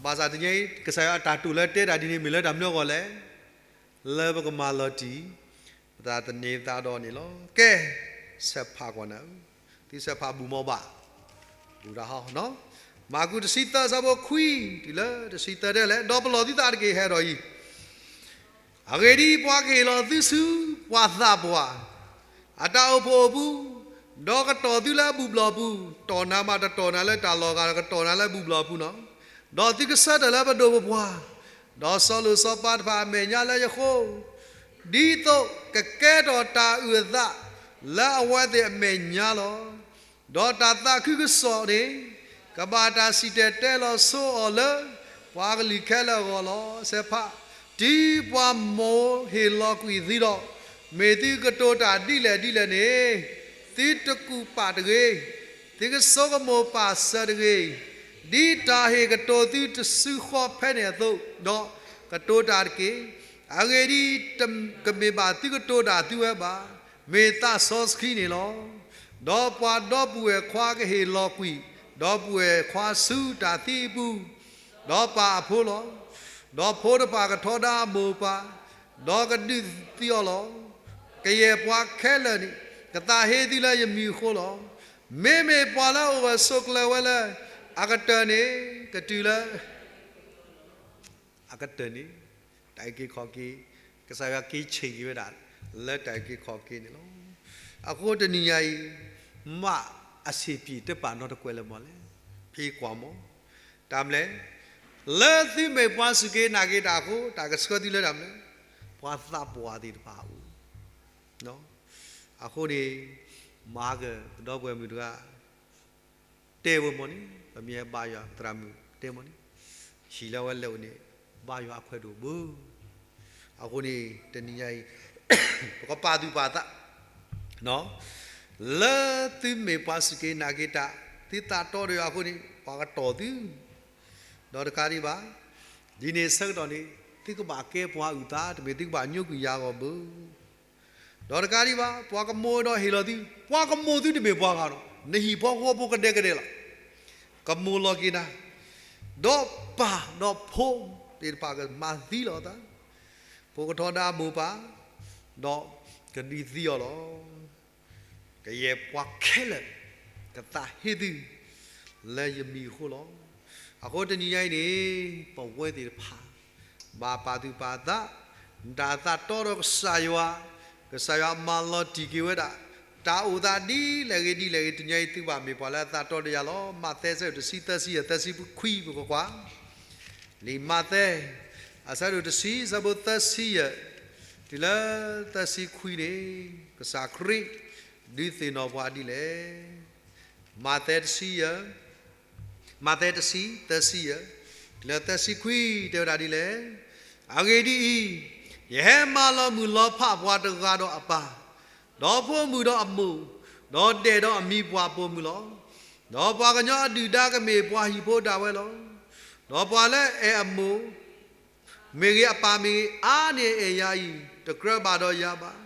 ဘၣ်ဆၣ်တနံၤအံၤ ကစၢ်ယွၤအတၢ်တိာ်လၢတဲတၢ်ဒ်န့ၣ် မ့ၢ်လၢတၢ်မနုၤအဂီၢ်လဲၣ်. လၢပကမၤလီၤတံၢ် ပသးသန့ၤသးဒီးန့ၣ်လီၤ. ကဲ, ဆဲးဖးကွၢ်နၤ, သုဆဲးဖးဘူၣ်မီၤဘၣ်, ဘူၣ်တၢ်ဟီ, မၢ်ကူးတဆံသၢ ဆၢဖိခွံ တုၤလၢတဆံသၢ တဲလဲၣ်, ဒီးပလီၢ်သုသးတက့ၢ် ဟဲဒီးအံၤ အဂ့ၢ်ဒ်အံၤ, ပှၤကဟ့ၣ်လီၤသုဆူပှၤသးပှၢ် အတၢ်အိၣ်ဖှိၣ်အပူၤ, ဒီးကတီၢ်သုလၢအဘူၣ်ဘျီၣ်အပူၤ, တီၢ်နၤမး တတီၢ်နၤလၢတၢ်လီၤဂာ်, ကတီၢ်နၤလၢဘူၣ်ဘျီၣ်အပူၤလီၤ. ဒီးသုကဆၢထၢၣ်လၢပဒိၣ်ပပှၢ်, ဒီးစီၤလိၣ်စီၤပၤတဖၣ်အမဲာ်ညါလၢယဃိ, ဒ်သိးကကဲထီၣ်တၢ်အုၣ်အသးလၢအဝဲသ့ၣ်အမဲာ်ညါလီၤ. ဒီးတၢ်သးခုကစီၣ်န့ၣ် ကဘၣ်တၢ်စံၣ်တဲၤတဲလီၤဆိအီၤလၢ ပှၤကလုာ်ခဲလၢာ်အဂီၢ်လီၤ. ဆဲးဖး, တုၤပှၤမိၢ်ဟ့ၣ်လီၤကွံာ်သုဒီး, မ့ၢ်သုကတိၤတၢ်ဒ်လဲၣ်ဒ်လဲၣ်န့ၣ်, သုတကူၣ်ပာ်တဂ့ၤ, သုကဆိကမိၣ်ပာ်စၢၤတဂ့ၤ, ဒ်တၢ်ဟ့ၣ်ကတိၤသုတစုဃီဖဲန့ၣ်အသိး, ဒီးကတိၤတၢ်တက့ၢ်. အဂ့ၢ်ဒ်အံၤ, တကမ့ၢ်ဘၣ်သုကတိၤတၢ်သုဝဲဘၣ်, မ့ၢ်သးစီဆှံန့ၣ်လီၤ. ဒီးပှၤဒီပုၢ်ဝဲၢ်ခွါကဟ့ၣ်လီၤကွံာ် ဒီပုၢ်ဝဲၢ်ခွါဆူတၢ်သံအပူၤ, ဒီးပာ်အဖိလီၤ. ဒီးဖိတဖၣ်ကထီဒါအမိၢ်အပၢ်, ဒီးကဒုးသံအီၤလီၤ. ကယဲၢ်ပှၤခဲလၢာ်န့ၣ် ကသးဟ့သုလၢယမံၤအဃိလီၤ. မ့မ့ၢ်ပှၤလၢအအိၣ်ဝဲဆိးကျၢၤဝဲလၢအကတၢၢ်န့ၣ် ကတုၤလၢ အကတၢၢ်န့ၣ် တၢ်အုၣ်က့ၤခီၣ်က့ၤ, ကစၢ်ယွၤက့ၤဆ့ၣ်က့ၤဝဲဒၣ် လၢတၢ်အုၣ်က့ၤခီၣ်က့ၤန့ၣ်လီၤ. အဃိတနံၤညါအံၤ မးအဆံးပျံၤတပာ်နီတကွဲးလၢၤမးလဲၣ်. ဖဲကွၢ်မး, တၢ်မနုၤလဲၣ်, လၢသုမ့ၢ်ပှၤစူၢ်က့ၤနာ်က့ၤတၢ်အဃိ တၢ်ကဆှၢသုလၢတၢ်မနုၤလဲၣ်, ပှၤသးပှၢ်သ့ၣ်တဖၣ်အအိၣ် အဃိန့ၣ် မၤကဒီပုၢ်ဝဲၢ်မုၣ်တဂၤ တဲဝဲမ့ၢ်န့ၣ်, ပမ့ၢ်ဘါယွၤသရၣ်မုၣ်တဲမ့ၢ်န့ၣ်, ဟံၣ်လၢအဝဲလဲၤအိၣ်န့ၣ် ဘါယွၤအခွဲးဒိၣ်ဘၣ်. အဃိန့ၣ် တနံၤညါအံၤ ပကပာ်သူၣ်ပာ်သး လၢသုမ့ၢ်ပှၤစူၢ်က့ၤနာ်က့ၤတၢ် သုသးတီဒီးယွၤအဃိန့ၣ် ပှၤကတီၢ်သု ဒီးတကးဒံးဘၣ်, ဒ်န့ၣ်အဆၢကတီၢ်န့ၣ် သုကဘၣ်ကဲပှၤအုၣ်သး, တမ့ၢ်သုကဘၣ်ညိကွံာ်ယၤအဂီၢ်ဘၣ်. ဒီးတကးဒံးဘၣ်, ပှၤကမိၣ်ဒီးဟ့ၣ်လီၤသု, ပှၤကမိၣ်သုတမ့ၢ်ပှၤဂၤဒီး နဟံၣ်ဖိဃီဖိကဒဲကဒဲလီၤ. ကမိၣ်လီၤက့ၤနၤ, ဒီးပၢ်ဒီးဖိသ့ၣ်တဖၣ်ကမၤသံလီၤအသး, ဖိကထီဒါမိၢ်ပၢ်, ဒီးကဒုးသံအီၤလီၤ. ကယဲၢ်ပှၤခဲလၢာ် ကသးဟ့သု လၢယမံၤအဃိလီၤ. အဃိတနံၤညါအံၤန့ၣ် ပဝဲသ့ၣ်တဖၣ် ဘၣ်ပာ်သူၣ်ပာ်သး, တၢ်သးတီဒီးကစၢ်ယွၤ, ကစၢ်ယွၤမၤလီၤတံၢ်က့ၤဝဲဒၣ် တၢ်အိၣ်သးဒ်လဲၣ်ဂ့ၤဒ်လဲၣ်ဂ့ၤ တနံၤညါအံၤသုဘၣ်မ့ၢ်ပှၤလၢအသးတီဒီးယၤလီၤ. မးသဲအဆၢဒိၣ်တဆံသၢဆံယဲၢ် သၢဆံခွံ ပကကွၢ် လံာ်မးသဲ အဆၢဒိၣ်တဆံ အဆၢဖိသၢဆံယဲၢ် တုၤလၢသၢဆံခွံန့ၣ် ကစၢ်ခရံာ် ဒုးသ့ၣ်နီၣ်ပှၤဒ်လဲၣ်. မးသဲတဆံယဲၢ်, မးသဲတဆံ သၢဆံယဲၢ် တုၤလၢသၢဆံခွံ တဲဝဲဒၣ်ဒ်လဲၣ်. အဂ့ၢ်ဒ်အံၤ, ယဟဲမၤလီၤမုၢ်လီၤဖးပှၤတဂၤဒီးအပၢ်, ဒီးဖိမုၣ်ဒီးအမိၢ်, ဒီးဒဲၣ်ဒီးအမံၤပှၢ်ပိာ်မုၣ်လီၤ. ဒီးပှၤကညီအဒုၣ်ဒါကမ့ၢ်ပှၤဟံၣ်ဖိဒၣ်ဝဲလီၤ. ဒီးပှၤလၢအအဲၣ်အမိၢ် မ့ၢ်ဂ့ၤ အပၢ်မ့ၢ်ဂ့ၤ အါန့ၢ်အအဲၣ်ယၤအံၤ တကြၢးဘၣ်ဒီးယၤဘၣ်.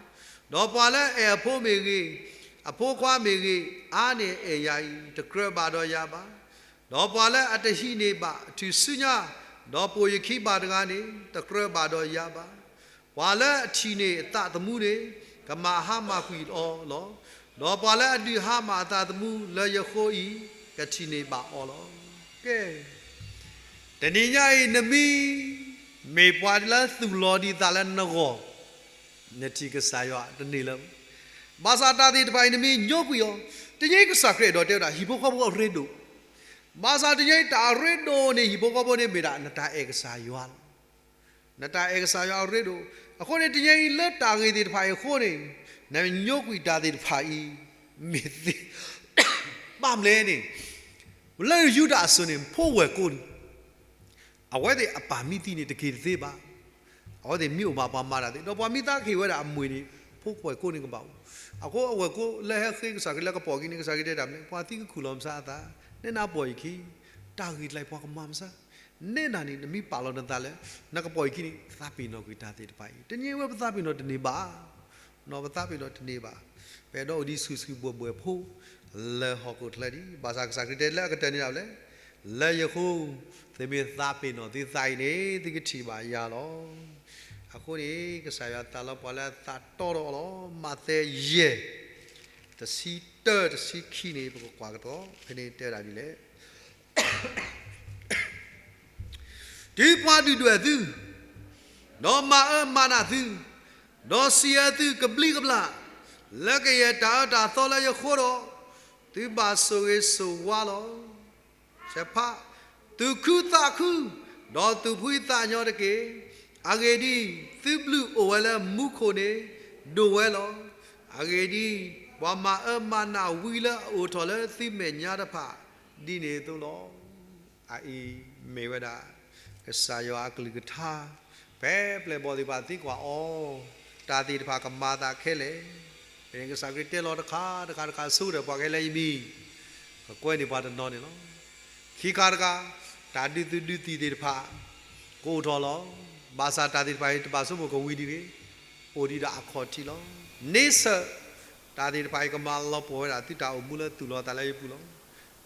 ဒီးပှၤလၢအအဲၣ်အဖိမ့ၢ်ဂ့ၤ အဖိခွါမ့ၢ်ဂ့ၤ အါန့ၢ်အအဲၣ်ယၤအံၤ တကြၢးဘၣ်ဒီးယၤဘၣ်. ဒီးပှၤလၢအတဟံးန့ၢ်ဘၣ်အထူၣ်စုညါ ဒီးပိာ်ယခံဘၣ်တဂၤန့ၣ် တကြၢးဘၣ်ဒီးယၤဘၣ်. ပှၤလၢအထံၣ်န့ၢ်အသးသမူန့ၣ် ကမၤဟါမၢ်ကွံာ်အီၤလီၤ. ဒီးပှၤလၢအဒုးဟါမၢ်အသးသမူလၢယဃိအံၤ ကထံၣ်န့ၢ်ဘၣ်အီၤလီၤ. ကဲ တနံၤညါအံၤ နမ့ၢ်မ့ၢ်ပှၤလၢသူၣ်လီၤဒံးသးလၢနဂီၢ်, နထံၣ်ကစၢ်ယွၤတန့ၢ်လၢၤ. ဘၣ်ဆၣ်တၢ်သ့ၣ်တဖၣ်အံၤ နမ့ၢ်ညိကွံာ်အီၤ, တနံၤအံၤကစၢ်ခရံာ်အဲၣ်ဒိးတဲဝဲဒၣ် ဟံၣ်ဖိဃီဖိအရ့ဒိၣ်. ဘၣ်ဆၣ်တနံၤအံၤတၢ်အရ့ဒိၣ်န့ၣ် ဟံၣ်ဖိဃီဖိန့ၣ်မ့ၢ်ဒၣ် နတၢ်အဲၣ်ကစၢ်ယွၤလီၤ. နတၢ်အဲၣ်ကစၢ်ယွၤအရ့ဒိၣ်. အဃိန့ၣ် တနံၤအံၤလၢတၢ်ဂ့ၢ်သ့ၣ်တဖၣ်အံၤအဃိန့ၣ် နညိကွံာ်တၢ်သ့ၣ်တဖၣ်အံၤ မ့ၢ်သ့ ဘၣ်မနုၤလဲၣ်န့ၣ် လၢယူဒၤအစိၤန့ၣ် ဖိဝဲၢ်ကိာ်န့ၣ် အဝဲသ့ၣ်အပၢ်မ့ၢ်သံန့ၣ် တက့ၤတသ့ဘၣ်. အဝဲသ့ၣ်မ့ၢ်အိၣ်ဘၣ်ပှၤမၤတၢ်သ့ ဒီးပှၤမ့ၢ်သးကဟ့ၣ်ဝဲဒၣ်အမွေန့ၣ် ဖိဝဲၢ်ကိာ်န့ၣ်ကဘၣ်အိၣ်. အဃိအဝဲၢ်ကိာ်လၢဟဲဃ့ကစၢ်ခရံာ်လၢကပိာ်အခံန့ၣ် ကစၢ်ခရံာ်တဲတၢ်မနုၤလဲၣ်, ပှၤသံကခူၣ်လီၤမဆါအသး, နဲနၤပိာ်ယခံ, တၢ်ဂ့ၢ်တၢ်ကျိၤပှၤကမၤမဆါ နဲဒၣ်န့ၣ် နမ့ၢ်ပာ်လီၤနသးလၢ နကပိာ်ယခံန့ၣ် သးပ့ၤနီၣ်ကွံာ်တၢ်သ့ၣ်တဖၣ်အံၤ. တနံၤအံၤဝဲပသးပ့ၤနီၣ်တန့ၢ်ဘၣ်. ပသးပ့ၤနီၣ်တန့ၢ်ဘၣ်. ပအဲၣ်ဒိးအိၣ်ဒံးဆူၣ်ဆူၣ်ဘှဲၣ်ဘှဲၣ်ဖိ လၢဟီၣ်ခိၣ်ချၢဒံး. ဘၣ်ဆၣ်ကစၢ်ခရံာ်တဲလၢအကတၢၢ်န့ၣ်ဒၣ်လဲၣ်, လၢယဃိ, သုမ့ၢ်သးပ့ၤနီၣ်သုသးအံၤန့ၣ် သုကထံၣ်ဘၣ်ယၤလီၤ. အဃိန့ၣ် ကစၢ်ယွၤသးလီပှၤလၢအသးတီဒီးအီၤလီၤ. မးသဲယဲၢ်, တဆံတၢ တဆံခံန့ၣ် ပကကွၢ်ကဒီး ဖဲန့ၣ်တဲဝဲဒၣ်ဒ်လဲၣ်. တုၤပှၤဒုၣ်ဒွဲၣ်သု, ဒီးမၤအၢမၤနးသု, ဒီးစံးအၢသုကဘျံးကဘျၣ် လၢကယဲၢ်တၢ်အၢတၢ်သီလၢယဃိဒီး, သုဘၣ်ဆိၣ်ဂ့ၤဆိၣ်ဝါလီၤ. ဆဲးဖး, သူၣ်ခုသးခု, ဒီးသူၣ်ဖှံသးညီတက့ၢ်. အဂ့ၢ်ဒ်အံၤ, သုဘျုးအိၣ်ဝဲလၢမူခိၣ်န့ၣ် ဒိၣ်ဝဲလီၤ. အဂ့ၢ်ဒ်အံၤ, ပှၤမၤအၢမၤနးဝံလၢအအိၣ်ထီၣ်လၢသုမဲာ်ညါတဖၣ် ဒ်န့ၣ်အသိးလီၤ. အအံၤမ့ၢ်ဝဲဒၣ် ကစၢ်ယွၤအကလုၢ်ကထါ ဖဲပျဲၢ်ဘီၣ်သ့ၣ်တဖၣ်သံကွၢ်အီၤ, တၢ်သ့ၣ်တဖၣ်ကမၤအသးခဲလၢာ်, ဖဲန့ၣ်ကစၢ်ခရံာ်တဲလီၤတခါတခါတခါ ဆိကတၢၢ်ပှၤကဟဲလၢယမံၤ, ကကွဲန့ၢ်ပှၤတနီၤန့ၣ်လီၤ. ခံခါတခါ, တၢ်ဒုးသုးဒုးသံၣ်သ့ၣ်တဖၣ် ကအိၣ်ထီၣ်လီၤ. ဘၣ်ဆၣ်တၢ်သ့ၣ်တဖၣ်အံၤ တဘၣ်ဆိကမိၣ်ကဝံၤဒံးဂ့ၤ, အိၣ်ဒံးဒီးအခီၣ်ထံးလီၤ. န့ဆၢၣ်, တၢ်သ့ၣ်တဖၣ်အံၤကမၤလီၤပှီၢ်ဝဲဒၣ်သုတၢ်အိၣ်မူလၢသူၣ်လီၤသးလၢယပူၤလီၤ.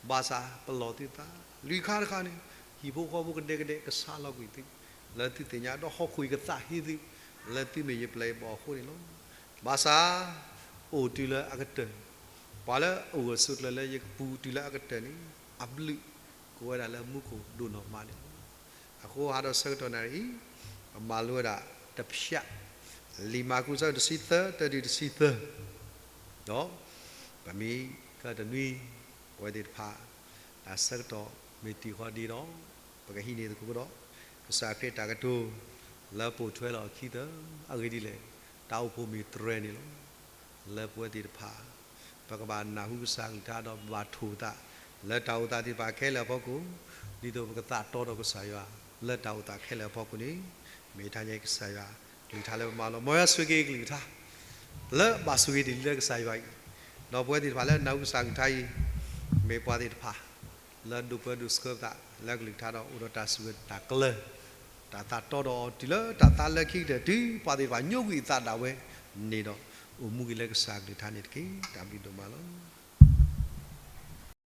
ဘၣ်ဆၣ်ပလီၢ်သုသး, လွံၢ်ခါတခါန့ၣ်, ဟံၣ်ဖိဃီဖိကဒဲကဒဲကဆါလီၤကွံာ်သု, လၢသုသ့ၣ်ညါဒီး ဟီၣ်ခိၣ်အံၤကသးဟ့သု, လၢသုမ့ၢ်ယပျဲၢ်ယဘီၣ်အဃိန့ၣ်လီၤ. ဘၣ်ဆၣ် အိၣ်တုၤလၢအကတၢၢ်, ပှၤလၢအအိၣ်ဂၢၢ်ဆိးကျၢၤလၢယကပူၤတုၤလၢအကတၢၢ်န့ၣ်, အဘျုးကအိၣ်ဝဲဒၣ်လၢမူခိၣ်ဒိၣ်နီၢ်မးန့ၣ်လီၤ. အဃိဟါဒီးဆၢကတီၢ်နၣ်ရံၣ်အံၤ, ပမၤလိဝဲဒၣ်တဖျၢၣ်, လံာ်မၢ်ကူး အဆၢဒိၣ်တဆံသၢ, တၢဒုးတဆံသၢ, ဒီး ပမ့ၢ်ကတနွံ, ပဝဲသ့ၣ်တဖၣ် တၢ်ဆၢကတီၢ်မ့ၢ်တံၢ်ဃီဒံးဒီး, ပကဟံးန့ၢ်သကိးဒီး ကစၢ်ခရံာ်အတၢ်ကတိၤ လၢပိာ်ထွဲလီၤအခံသၢ, အဂ့ၢ်ဒ်လဲၣ်, တၢ်အိၣ်ဖှိၣ်မ့ၢ်တြဲၤန့ၣ်လီၤ. လၢပဝဲသ့ၣ်တဖၣ် ပကဘၣ်နၢ်ဟူကစၢ်အကလုၢ်ကထါဒီး ပဘၣ်ထိၣ်ပသး လၢတၢ်အိၣ်သးသ့ၣ်တဖၣ်ခဲလၢာ်အဖီခိၣ်, ဒ်သိးပကသးတီဒီးကစၢ်ယွၤ လၢတၢ်အိၣ်သးခဲလၢာ်အဖီခိၣ်န့ၣ်, မ့ၢ်တၢ်ညါကစၢ်ယွၤအကလုၢ်ကထါလၢပမၤလိ, မ်ယွၤဆိၣ်ဂ့ၤက့ၤအကလုၢ်ကထါ လၢဘၣ်ဆိၣ်ဂ့ၤတ့ၢ်လံလၢကစၢ်ယွၤအံၤ, ဒီးပဝဲသ့ၣ်တဖၣ်လၢနၢ်ဟူကစၢ်အကလုၢ်ကထါအံၤ, မ့ၢ်ပှၤသ့ၣ်တဖၣ် လၢဒိးပၢဒိးဆှၢပသး လၢကလုၢ်ကထါဒီးအိၣ်ဒီးတၢ်စူၢ်တၢ်ကလၢၤ, တၢ်သးတီဒီးအီၤတုၤလၢတၢ်သးလၢခံကတၢၢ် တုၤပှၤသ့ၣ်တဖၣ်ညိကွံာ်အသးဒၣ်ဝဲန့ၣ်ဒီး, အိၣ်မူက့ၤလၢကစၢ်အကလုၢ်ကထါန့ၣ်တက့ၢ်. တၢ်ဘျုးဒိၣ်မးလီၤ.